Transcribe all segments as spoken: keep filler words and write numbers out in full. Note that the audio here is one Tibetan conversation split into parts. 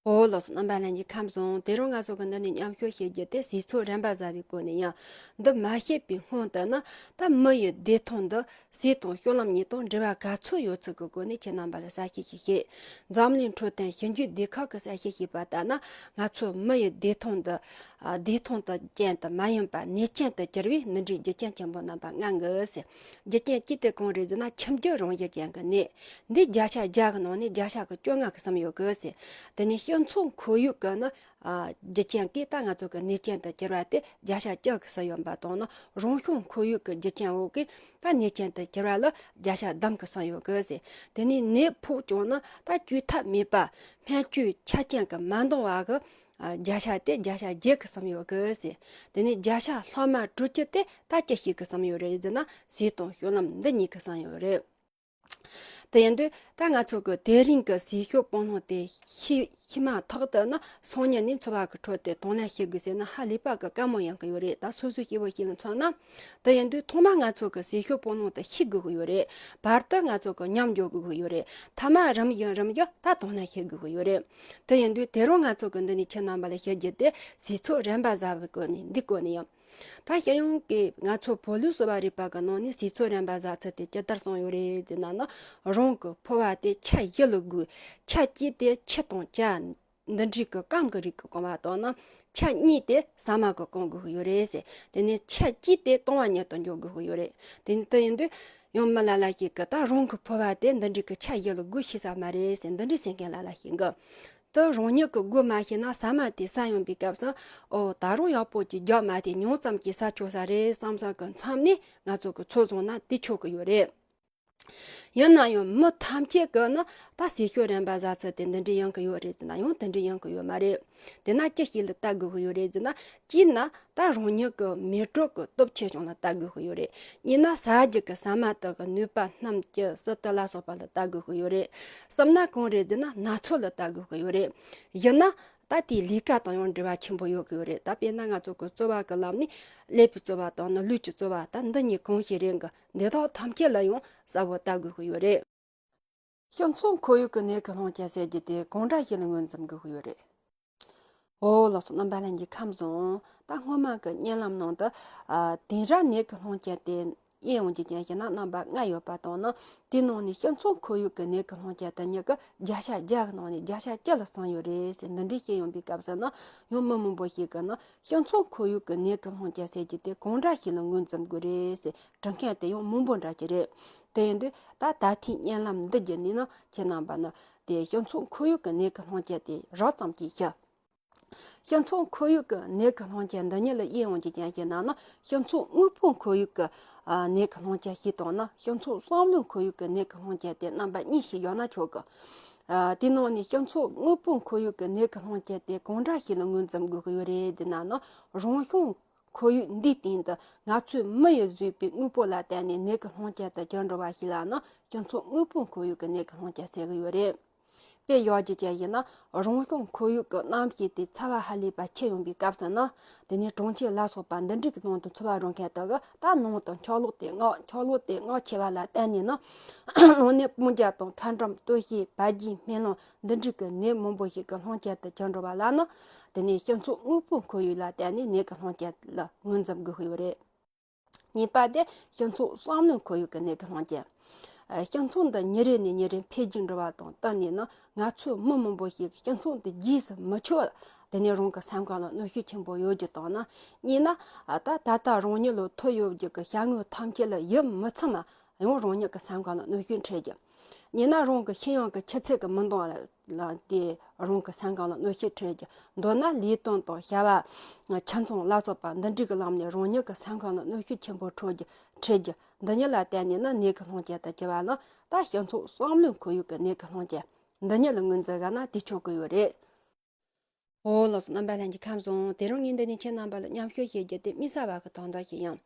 འོ་ལགས་སོ། རྣམ་པ་ལྷན་རྒྱས་ཁམས་བཟང་། དེ་རིང་ང་ཚོ་གི་འདི་ནས་མཉམ་ཞུགས་བྱེད་རྒྱུ་དེ་ཟས་འཚོ་རིམ་པ་བཟའ་བའི་སྐོར་ནས་ཡིན། འདི་མ་བཤད་པའི་སྔོན་དུ་ནི་ད་མི་ཡི་བདེ་ཐང་འདི་ཟས་དང་སྤྱོད་ལམ་གཉིས་དང་འབྲེལ་བ་ག་ཚོད་ཡོད་ཚུལ་གྱི་སྐོར་ནས་ཁྱེད་རྣམ་པ་ལ་གསལ་བཤད་ཞིག་བྱེད། འཛམ་གླིང་འཕྲོད་བསྟེན་ཞིབ་འཇུག་སྡེ་ཁག་གིས་གསལ་བཤད་བྱས་པ་ལྟར་ན། ང་ཚོ་མི་ཡི་བདེ་ཐང་འདི་ཨ་བདེ་ཐང་དང་ཅན་དུ་མ་ཡིན་པ་ནད་ཅན་དུ་གྱུར་བའི་འདི་འདྲའི་རྒྱུ་རྐྱེན་ཆེན་པོ་རྣམ་པ་ལྔ་ཡོད་ཟེར། རྒྱུ་རྐྱེན་གཅིག་དེ་གང་རེད་ཟེར་ན། ཁྱིམ་རྒྱུད་རང་བཞིན་ཅན་གྱི་ནད། འདི་བརྒྱ་ཆ་བརྒྱ་གི་ནང་ནས་བརྒྱ་ཆ་གི་བཅོ་ལྔ་གི་ཟིན་ཡོད་གི་ཟེར། དེ་ནས་སྤྱི་ཚོགས་ཁོར་ཡུག་གི་ནི་ཨ་རྒྱུ་རྐྱེན་གྱིས་ད་ང་ཚོ་གི་ནད་ཅན་དུ་གྱུར་བ་དེ་བརྒྱ་ཆ་བཅུ་གི་ཟིན་ཡོད་པ་དང་ནི། རང་བྱུང་ཁོར་ཡུག་གི་རྒྱུ་རྐྱེན་འོག་གི་ད་ནད་ཅན་དུ་གྱུར་བ་ལ་བརྒྱ་ཆ་བདུན་གི་ཟིན་ཡོད་གི་ཟེར། དེ་ནས་ནད་ཕོག་ཀྱང་ནི་ད་བཅོས་ཐབས་མེད་པ། སྨན་བཅོས་ཆ་རྐྱེན་གྱིས་མ་འདང་བ་གི་ཨ་བརྒྱ་ཆ་དེ་བརྒྱ་ཆ་བརྒྱད་གི་ཟིན་ཡོད་གི་ཟེར། དེ་ནས་བརྒྱ་ཆ་ལྷག་མ་དྲུག་ཅུ་དེ་ད་ཅི་ཞིག་གི་ཟིན་ཡོད་རེད་ཟེར་ན། ཟས་དང་སྤྱོད་ལམ་འདི་གཉིས་གི་ཟིན་ཡོད་རེད། དེ་ཡིན་དུས་ད་ང་ཚོ་གི་དེ་རིང་གི་ཟས་སྤྱོད་སྤང་བླང་དེ་ཤེས་ཤེས་མ་ཐག་ཏུ་ནི་སང་ཉིན་ནས་འཚོ་བ་གི་ཁྲོད་དེ་དང་ལེན་བྱེད་དགོས་ཟེར་ན་ཧ་ལས་པ་གི་དཀའ་མོ་ཡིན་གི་ཡོད་རེད། ད་སོ་སོའི་སྐྱེ་བོ་ཞིག་ལ་མཚོན་ན། དེ་ཡིན་དུས་ཐོག་མ་ང་ཚོ་གི་ཟས་སྤྱོད་སྤང་བླང་དེ་ཤེས་དགོས་གི་ཡོད་རེད། བར་དུ་ང་ཚོ་གི་ཉམས་འགྱོ་དགོས་གི་ཡོད་རེད། མཐའ་མ་རིམ་བཞིན་རིམ་བཞིན་ད་དང་ལེན་བྱེད་དགོས་གི་ཡོད་རེད། དེ་ཡིན་དུས་དེ་རིང་ང་ཚོ་གི་འདི་ནས་ཁྱེད་རྣམ་པ་ལ་བཤད་རྒྱུ་དེ་ཟས་འཚོ་རིམ་པ་བཟའ་བའི་སྐོར་ནས། འདི་སྐོར་ནས་ཡིན། ད་སྤྱི་ཡོངས་ཀྱི་ང་ཚོ་བོད་ལུགས་གསོ་བ་རིག་པ་གི་ནང་ནས་ཟས་འཚོ་རིམ་པ་བཟའ་ཚུལ་དེ་ཇི་ལྟར་གསུངས་ཡོད་རེད་ཟེར་ན་ནི། རང་གི་ཕོ་བ་དེ་ཆ་བཞི་ལ་བགོས། ཆ་གཅིག་དེ་ཆུ་དང་ཇ་འདི་འདྲའི་གི་སྐམ་གི་རིགས་ཀྱིས་གང་བ་དང་ནི། ཆ་གཉིས་དེ་ཟ་མ་གིས་གང་དགོས་ཀྱི་ཡོད་རེད་ཟེར། དེ་ནས་ཆ་གཅིག་དེ་བཏུང་བ་ཉིད་དུ་འཇོག་དགོས་ཀྱི་ཡོད་རེད། དེ་ནི་དེ་ཡིན་དུས་ཡང་མི་ལ་ལ་ཞིག་གིས་ད་རང་གི་ཕོ་བ་དེ་འདི་འདྲའི་གི་ཆ་བཞི་ལ་བགོས་ཤེས་ས་མ་རེད་ཟེར། འདི་འདྲའི་ཟེར་མཁན་ལ་ལ་ཞིག་གིས། དེ་རང་ཉིད་ཀྱིས་བགོས་མ་ཤེས་ན། ཟ་མ་དེ་ཟ་ཡོང་བའི་སྐབས་སུ། ཨོ། ད་རུང་ཡག་པོ་ཅིག་རྒྱག་མ་དེ་ཉུང་ཙམ་གྱིས་ཟ་ཆོག་ས་རེད་བསམ་བསམ་གྱི་མཚམས་ནས་ང་ཚོ་གིས་ཚོད་བཟུང་ན་དེ་ཆོག་གི་ཡོད་རེད། ཡིན་ན་ཡང་མི་ཐམས་ཅད་ཀྱིས་ནི་ད་ཟས་སྤྱོད་རིམ་པ་བཟའ་ཚུལ་དེ་འདི་འདྲའི་ཡིན་གི་ཡོད་རེད་ཟེར་ན་ཡང་དེ་འདྲའི་ཡིན་གི་ཡོད་མ་རེད། དེ་ན་ཅི་ཞིག་ལ་ལྟ་དགོས་ཀྱི་ཡོད་རེད་ཟེར་ན། གཅིག་ནི་ད་རང་ཉིད་ཀྱི་མེ་དྲོད་ཀྱི་སྟོབས་ཆེ་ཆུང་ལ་ལྟ་དགོས་ཀྱི་ཡོད་རེད། གཉིས་ན་ཟ་རྒྱུ་གི་ཟ་མ་དག་གི་ནུས་པ་སྣུམ་བཅུད་ཟུར་དུ་ལ་སོགས་པ་ལ་ལྟ་དགོས་ཀྱི་ཡོད་རེད། གསུམ་ན་གང་རེད་ཟེར་ན་ན་ཚོད་ལ་ལྟ་དགོས་ཀྱི་ཡོད་རེད། བཞི་ན་ད་དེའི་ལས་ཀ་དང་ཡང་འབྲེལ་བ་ཆེན་པོ་ཡོད་ཀྱི་ཡོད་རེད། ད་དཔེར་ན་ང་ཚོ་གི་རྩོལ་བ་གི་ལམ་ནས། ཀླད་པའི་རྩོལ་བ་དང་ནི་ལུས་ཀྱི་རྩོལ་བ། ད་འདི་གཉིས་གང་ཞིག་རེད་གི། འདི་དག་ཐམས་ཅད་ལ་ཡང་གསལ་བོ་ལྟ་དགོས་ཀྱི་ཡོད་རེད། སྤྱི་ཚོགས་ཁོར་ཡུག་གི་ནད་ཀྱི་སློང་རྐྱེན་ཟེར་རྒྱུ་དེ་གང་འདྲ་ཞིག་ལ་ངོས་འཛིན་དགོས་ཀྱི་ཡོད་རེད། འོ་ལགས་སོ། རྣམ་པ་ལྷན་རྒྱས་ཁམས་བཟང་། ད་སྔོན་མ་གི་བརྙན་ལམ་ནང་དུ། ཨ། དེང་རབས་ནད་ཀྱི་སློང་རྐྱེན་དེ་དབྱེ་ཡོང་རྒྱུ་ཅན་ཞེ་ན་རྣམ་པ་ལྔ་ཡོད་པ་དང་ནི། དེའི་ནང་ནས་སྤྱི་ཚོགས་ཁོར་ཡུག་གི་ནད་ཀྱི་སློང་རྐྱེན་དེ་ཉིད་ཀྱི་བརྒྱ་ཆ་བརྒྱ་གི་ནང་ནས་བརྒྱ་ཆ་བཅུ་ལ་ཟིན་ཡོད་རེད་ཟེར། འདི་འདྲའི་བཤད་ཡོང་པའི་སྐབས་སུ་ནི། ཡང་མི་མང་པོ་ཞིག་གིས་ནི་སྤྱི་ཚོགས་ཁོར་ཡུག་གི་ནད་ཀྱི་སློང་རྐྱེན་ཟེར་རྒྱུ་དེ་གང་འདྲ་ཞིག་ལ་ངོས་འཛིན་དགོས་རེད་ཟེར་དྲི་མཁན་དེ་ཡང་མང་པོ་འདྲ་ཅིག་རེད། དེ་ཡིན་དུས་ད་ད་ཐེངས་བརྙན་ལམ་འདི་བརྒྱུད་ནས་ནི་ཁྱེད་རྣམ་པ་ནི་དེ་སྤྱི་ཚོགས་ཁོར་ཡུག་གི་ནད་ཀྱི་སློང་རྐྱེན་དེ་རགས་ཙམ་ཅིག་ཞུ། སྤྱི་ཚོགས་ཁོར་ཡུག་གི་ནད་ཀྱི་སློང་རྐྱེན་འདི་ཉིད་ལ་དབྱེ་ཡོང་རྒྱུ་ཅན་ཞེ་ན་ནི། སྤྱི་ཚོགས་དངོས་པོའི་ཁོར་ཡུག་གི་ཨ་ནད་ཀྱི་སློང་རྐྱེན་ཞིག་དང་ནི། སྤྱི་ཚོགས་བསམ་བློའི་ཁོར་ཡུག་གི་ནད་ཀྱི་སློང་རྐྱེན་དེ་རྣམ་པ་གཉིས་ཤིག་ཡོད་ན་ཆོག་གི། ཨ། དེའི་ནང་ནས་སྤྱི་ཚོགས་དངོས་པོའི་ཁོར་ཡུག་གི་ནད་ཀྱི་སློང་རྐྱེན་དེ་གང་འདྲ་ཞིག་ལ་ངོས་འཛིན་དགོས་ཀྱི་ཡོད་རེད་ཟེར་ན་ནི། རང་བྱུང་ཁོར་ཡུག་འདིའི་སྟེང་དུ་ང་ཚོའི་མི་ཡིས་བཟོས་པའི་དངོས་པོ་ལ་བརྟེན་ནས་ནད་ཀྱི་སློང་རྐྱེན་དུ་གྱུར་འགྲོ་བ་ཞིག་ལ་ནི་སྤྱི་ཚོགས་དངོས་པོའི་ཁོར་ཡུག་གི་ནད་ཀྱི་སློང་རྐྱེན་ཟེར་གྱི་ཡོད་རེད། དཔེ་བཞག་རྒྱུ་ཅན་ཡིན་ན། རང་བྱུང་ཁོར་ཡུག་གི་གནམ་གཤིས་དེ་ཚ་བ་ཧ་ལས་པ་ཆེ་ཡོང་པའི་སྐབས་སུ་ནི། དེ་ནས་གྲོང་ཁྱེར་ལ་སོགས་པ་འདི་འདྲའི་གི་ནང་དུ་འཚོ་བ་རོལ་མཁན་དག་གིས་ད་ནང་དུ་ཆར་གློག་དེ་མངགས། ཆར་གློག་དེ་མངགས་ཆེ་བ་ལ་བརྟེན་ནས་ནི། ནང་ནས་སྤུན་ཀྱག་དང་ཁ་འགྲམ་སྟོད་གཤིས་བད་ཀན་སྨན་རླུང་འདི་འདྲའི་གི་ནད་མང་པོ་ཞིག་གི་སློང་རྐྱེན་དུ་གྱུར་འགྲོ་བ་ལ་ནི། དེ་ནས་སྤྱི་ཚོགས་དངོས་པོའི་ཁོར་ཡུག་ལ་བརྟེན་ནས་ནད་ཀྱི་སློང་རྐྱེན་ལ་ངོས་འཛིན་དགོས་ཀྱི་ཡོད་རེད། གཉིས་པ་དེ་སྤྱི་ཚོགས་བསམ་བློའི་ཁོར་ཡུག་གི་ནད་ཀྱི་སློང་རྐྱེན། ཨ། སྤྱི་ཚོགས་འདི་ཉིན་རེ་ནས་ཉིན་རེ་འཕེལ་རྒྱས་འགྲོ་བ་དང་བསྟུན་ནས་ནི། ང་ཚོའི་མི་མང་པོ་ཞིག་སྤྱི་ཚོགས་འདི་རྗེས་སུ་མི་ཆོད། དེ་ནས་རང་གི་སེམས་ཁམས་ལ་གནོད་ཤུགས་ཆེན་པོ་ཡོད་རྒྱུ་དང་ནི། གཉིས་ན། ཨ། ད་ད་ལྟ་རང་ཉིད་ལ་ཐོབ་ཡོད་རྒྱུ་གི་བྱ་དངོས་ཐམས་ཅད་ལ་ཡིད་མི་ཚིམ་ན་ཡང་རང་ཉིད་ཀྱི་སེམས་ཁམས་ལ་གནོད་ཤུགས་འཕྲད་རྒྱུ། གཉིས་ན་རང་གི་ཤེས་ཡོན་གྱི་ཆུ་ཚད་ཀྱི་མི་འདང་བ་ལ་ལ་དེ་རང་གི་སེམས་ཁམས་ལ་གནོད་ཤུགས་འཕྲད་རྒྱུ། མདོར་ན་ལས་དོན་དང་བྱ་བ། ཁྱིམ་ཚང་ལ་སོགས་པ་འདི་འདྲའི་གི་ལམ་ནས་རང་ཉིད་ཀྱི་སེམས་ཁམས་ལ་གནོད་ཤུགས་ཆེན་པོ་འཕྲོད་རྒྱུ། འཕྲད་རྒྱུ། འདི་ཉིད་ལ་བརྟེན་ནས་ནི་ནད་ཀྱི་སློང་རྐྱེན་དུ་གྱུར་པ་ནི། ད་སྤྱི་ཚོགས་བསམ་བློའི་ཁོར་ཡུག་གི་ནད་ཀྱི་སློང་རྐྱེན་འདི་ཉིད་ལ་ངོས་འཛིན་ག་ན་དེ་ཆོག་གི་ཡོད་རེད། འོ་ལགས་སོ། རྣམ་པ་ལྷན་རྒྱས་ཁམས་བཟང་། དེ་རིང་ངས་འདི་ནས་ཁྱེད་རྣམ་པ་ལ་མཉམ་ཞུགས་བྱེད་རྒྱུ་དེ་དམིགས་བསལ་བ་གི་དོན་དག་ཞིག་ཡིན།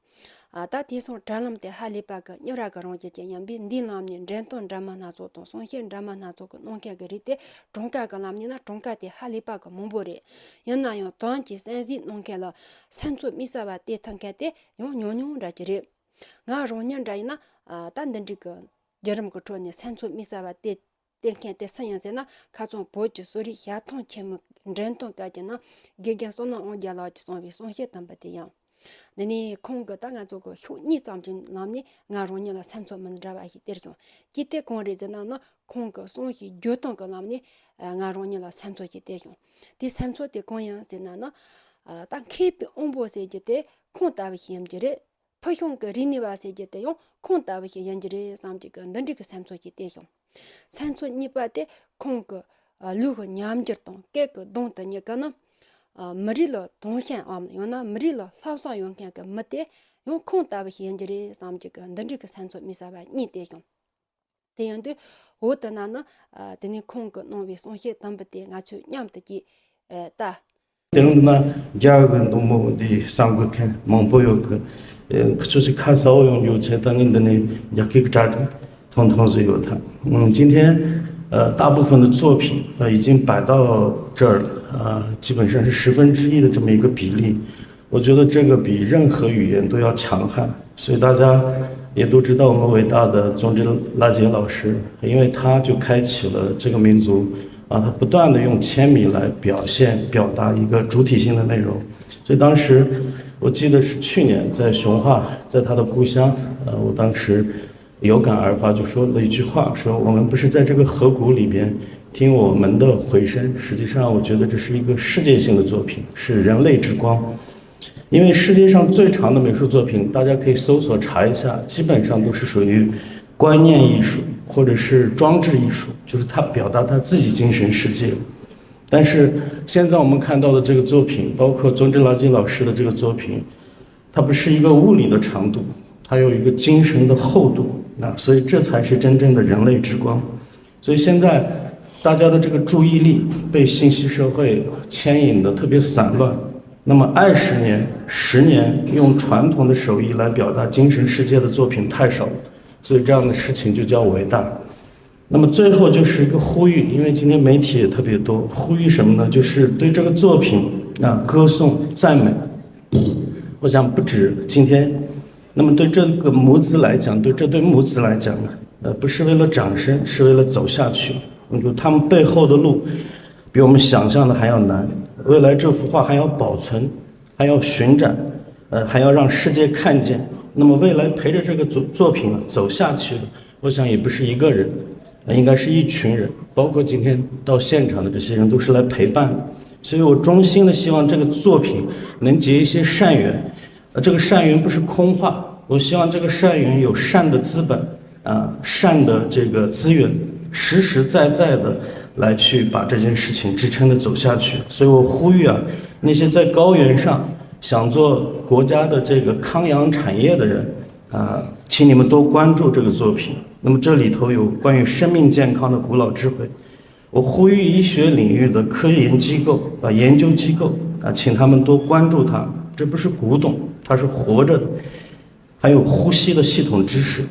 ཨ། ད་དེང་སང་དྲ་ལམ་དེ་ཧ་ལས་པ་གི་རྙོག་དྲ་གི་རང་བཞིན་ཅན་ཡིན་པས། འདིའི་ལམ་ནས་འགྲེམས་སྟོན་འདྲ་མིན་སྣ་ཚོགས་དང་གསུང་བཤད་འདྲ་མིན་སྣ་ཚོགས་ཀྱི་གནང་མཁན་གྱི་རིགས་དེ་གྲངས་ཀ་གི་ལམ་ནས་ན་གྲངས་ཀ་དེ་ཧ་ལས་པ་གི་མང་པོ་རེད། ཡིན་ན་ཡང་དོན་གྱིས་གསན་གཟིགས་གནང་མཁན་ལ་སེམས་ཚོར་དམིགས་བསལ་བ་སྟེར་ཐུབ་མཁན་དེ་ཡང་ཉུང་ཉུང་འདྲ་ཅིག་རེད། ང་རང་ཉིད་འདྲ་ཡིན་ན། ཨ། ད་འདི་འདྲའི་གི་བརྒྱུད་རིམ་གྱི་ཁྲོད་ནས་སེམས་ཚོར་དམིགས་བསལ་བ་སྟེར། བསྟན་མཁན་དེ་སུ་ཡིན་ཟེར་ན། ཁ་སང་བོད་ཀྱི་གསོ་རིག་ཞལ་ཐང་ཆེན་མོའི་འགྲེམས་སྟོན་སྐབས་ཀྱི་ནང་དགེ་རྒན་བསོད་ནམས་དབང་རྒྱལ་ལགས་ཀྱིས་གསུངས་པའི་གསུང་བཤད་དུམ་བུ་དེ་ཡིན། འདི་ནི་ཁོང་གིས་ད་ང་ཚོ་གི་ཤོག་གཉིས་ཙམ་གྱི་ལམ་ནས་ང་རང་ཉིད་ལ་སེམས་ཚོར་མི་འདྲ་བ་ཞིག་སྟེར་བྱུང་། ཅི་སྟེ་གང་རེད་ཟེར་ན་ནི། ཁོང་གི་གསུང་བཤད་བརྗོད་སྟངས་ཀྱི་ལམ་ནས་ང་རང་ཉིད་ལ་སེམས་ཚོར་ཞིག་སྟེར་བྱུང་། དེ་སེམས་ཚོར་དེ་གང་ཡིན་ཟེར་ན་ནི། ད་མཁས་པའི་དབང་པོ་ཟེར་རྒྱུ་དེ་ཁོང་ལྟ་བུ་ཞིག་ཡིན་རྒྱུ་རེད། ཕུལ་བྱུང་གི་རིག་གནས་པ་ཟེར་རྒྱུ་དེ་ཡང་ཁོང་ལྟ་བུ་ཞིག་ཡིན་རྒྱུ་རེད་བསམ་གྱི་གི་འདི་འདྲའི་གི་སེམས་ཚོར་ཞིག་སྟེར་བྱུང་། སེམས་ཚོར་གཉིས་པ་དེ་ཁོང་གི་ལུས་ཀྱི་ཉམས་འགྱུར་དང་སྐད་ཀྱི་གདངས་དེ་གཉིས་ཀ་ནི། མི་རིགས་ལ་དུང་ཞེན་འམ་ཡང་ན་མི་རིགས་ལ་ལྷག་བསམ་ཡོད་མཁན་གྱི་མི་དེ་ཡང་ཁོང་ལྟ་བུ་ཞིག་ཡིན་རྒྱུ་རེད་བསམ་གྱི་གི་འདི་འདྲའི་གི་སེམས་ཚོར་དམིགས་བསལ་བ་གཉིས་སྟེར་བྱུང་། དེ་ཡིན་དུས་འོ་དེ་ན་ནི། དེ་ནས་ཁོང་གིས་གནང་བའི་གསུང་བཤད་དུམ་བུ་དེ་ང་ཚོས་མཉམ་དུ་ཅིག་ལྟ། དེ་རིང་འདི་ན་རྒྱ་གི་མདོང་མོ་འདི་བསམ་དགོས་མཁན་མང་པོ་ཡོད་གི། ཁྱོད་ཚོས་ཁ་གསལ་བོ་ཡོང་རྒྱུ་ཆེད་དུ་ངས་འདི་ནས་རྒྱ་སྐད་ཀྱི་དྲ་གྲོགས་ཐུང་ཐུང་ཟིག་ཡོད་ཐལ། 今天，呃，大部分的作品，呃，已经摆到这儿了，呃，基本上是十分之一的这么一个比例。我觉得这个比任何语言都要强悍，所以大家也都知道我们伟大的宗之拉杰老师，因为他就开启了这个民族，啊，他不断地用千米来表现、表达一个主体性的内容。所以当时我记得是去年在雄化，在他的故乡，呃，我当时有感而发，就说了一句话，说我们不是在这个河谷里边听我们的回声，实际上我觉得这是一个世界性的作品，是人类之光。因为世界上最长的美术作品，大家可以搜索查一下，基本上都是属于观念艺术或者是装置艺术，就是他表达他自己精神世界。但是现在我们看到的这个作品，包括宗之拉基老师的这个作品，它不是一个物理的长度，它有一个精神的厚度，啊，所以这才是真正的人类之光。所以现在大家的这个注意力被信息社会牵引得特别散乱，那么二十年、十年用传统的手艺来表达精神世界的作品太少了，所以这样的事情就叫伟大。那么最后就是一个呼吁，因为今天媒体也特别多，呼吁什么呢？就是对这个作品啊歌颂、赞美。我想不止今天，那么对这个母子来讲，对这对母子来讲呢，呃，不是为了掌声，是为了走下去。我觉得他们背后的路比我们想象的还要难，未来这幅画还要保存，还要巡展，呃，还要让世界看见。那么未来陪着这个作作品走下去的，我想也不是一个人，呃，应该是一群人，包括今天到现场的这些人都是来陪伴的。所以我衷心的希望这个作品能结一些善缘，呃，这个善缘不是空话，我希望这个善缘有善的资本，啊，善的这个资源，实实在在的来去把这件事情支撑的走下去。所以我呼吁啊，那些在高原上想做国家的这个康养产业的人，啊，请你们多关注这个作品。那么这里头有关于生命健康的古老智慧，我呼吁医学领域的科研机构啊、研究机构啊，请他们多关注它。这不是古董，它是活着的，还有呼吸的系统知识。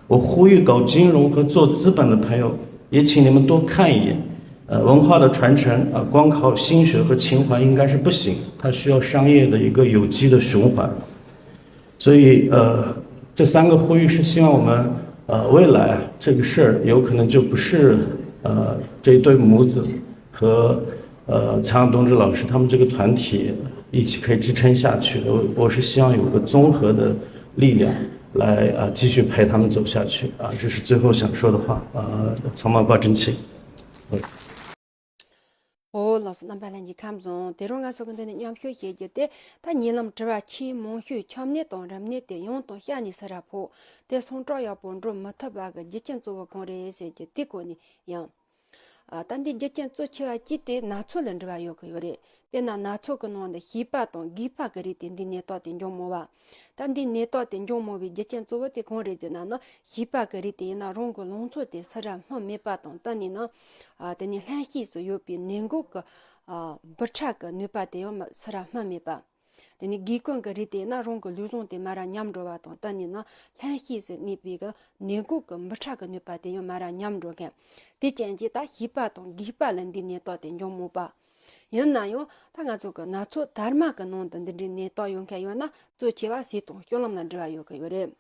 我呼吁搞金融和做资本的朋友，也请你们多看一眼。呃，文化的传承啊，光靠心学和情怀应该是不行，它需要商业的一个有机的循环。所以，呃，这三个呼吁是希望我们，呃，未来这个事儿有可能就不是，呃，这一对母子和，呃，蔡东志老师他们这个团体一起可以支撑下去。我我是希望有个综合的力量来，呃，继续陪他们走下去。啊，这是最后想说的话。呃，草帽挂真气。 ཨོ་ལགས་སོ། རྣམ་པ་ལྷན་རྒྱས་ཁམས་བཟང་། དེ་རིང་ང་ཚོ་གི་འདི་ནས་མཉམ་ཞུགས་བྱེད་རྒྱུ་དེ། ད་ཉེ་ལམ་དྲི་བ་ཆེས་མང་ཤོས་ཁྱབ་གནས་དང་རིམས་ནད་དེ་ཡང་དང་བསྐྱར་ནས་སུ་ར་ཕོག་དེ་སོང་གྲོགས་ཡག་པོ་འགྲོ་མི་ཐུབ་པ་གི་རྒྱུ་རྐྱེན་གཙོ་བོ་གང་རེད་ཟེར་རྒྱུ་དེ་སྐོར་ནས་ཡང་། ཨ། ད་འདི་རྒྱུ་རྐྱེན་གཙོ་ཆེ་བ་གཅིག་དེ་ན་ཚོད་ལ་འབྲེལ་བ་ཡོད་གི་ཡོད་རེད། དཔེར་ན་ན་ཚོད་ཀྱི་ནང་དུ་བྱིས་པ་དང་རྒས་པ་གི་རིགས་དེ་འདི་ནད་རྟགས་དེ་འབྱུང་མང་བ། ད་འདི་ནད་རྟགས་དེ་འབྱུང་མང་བའི་རྒྱུ་རྐྱེན་གཙོ་བོ་དེ་གང་རེད་ཟེར་ན་ནི། བྱིས་པ་གི་རིགས་དེ་ཡིན་ན་རང་གི་ལང་ཚོ་དེ་སུ་ར་སྨིན་མེད་པ་དང་བསྟུན་ནས་ན། ཨ། དེ་ནས་ལྷན་སྐྱེས་སུ་ཡོད་པའི་ནད་འགོག་གི། ཨ། འབུ་ཕྲ་གི་ནུས་པ་དེ་ཡང་སུ་ར་སྨིན་མེད་པ། དེ་ནས་རྒས་རྒུན་གི་རིགས་དེ་ཡིན་ན་རང་གི་ལུས་ཟུངས་དེ་མར་ར་ཉམས་འགྲོ་བ་དང་བསྟུན་ནས་ན་ལྷན་སྐྱེས་སུ་གནས་པའི་གི་ནད་འགོག་གི་འབུ་ཕྲ་གི་ནུས་པ་དེ་ཡང་མར་ར་ཉམས་འགྲོ་མཁན། དེ་རྐྱེན་གྱིས་ད་བྱིས་པ་དང་རྒས་པ་ལ་འདི་ནད་རྟགས་དེ་འབྱུང་མང་བ། ཡིན་ན་ཡང་ད་ང་ཚོ་གི་ན་ཚོད་དར་མ་གི་ནང་དུ་འདི་འདྲའི་ནད་རྟགས་ཡོད་མཁན་ཡོད་ན་གཙོ་ཆེ་བ་ཟས་དང་སྤྱོད་ལམ་ལ་འབྲེལ་བ་ཡོད་གི་ཡོད་རེད།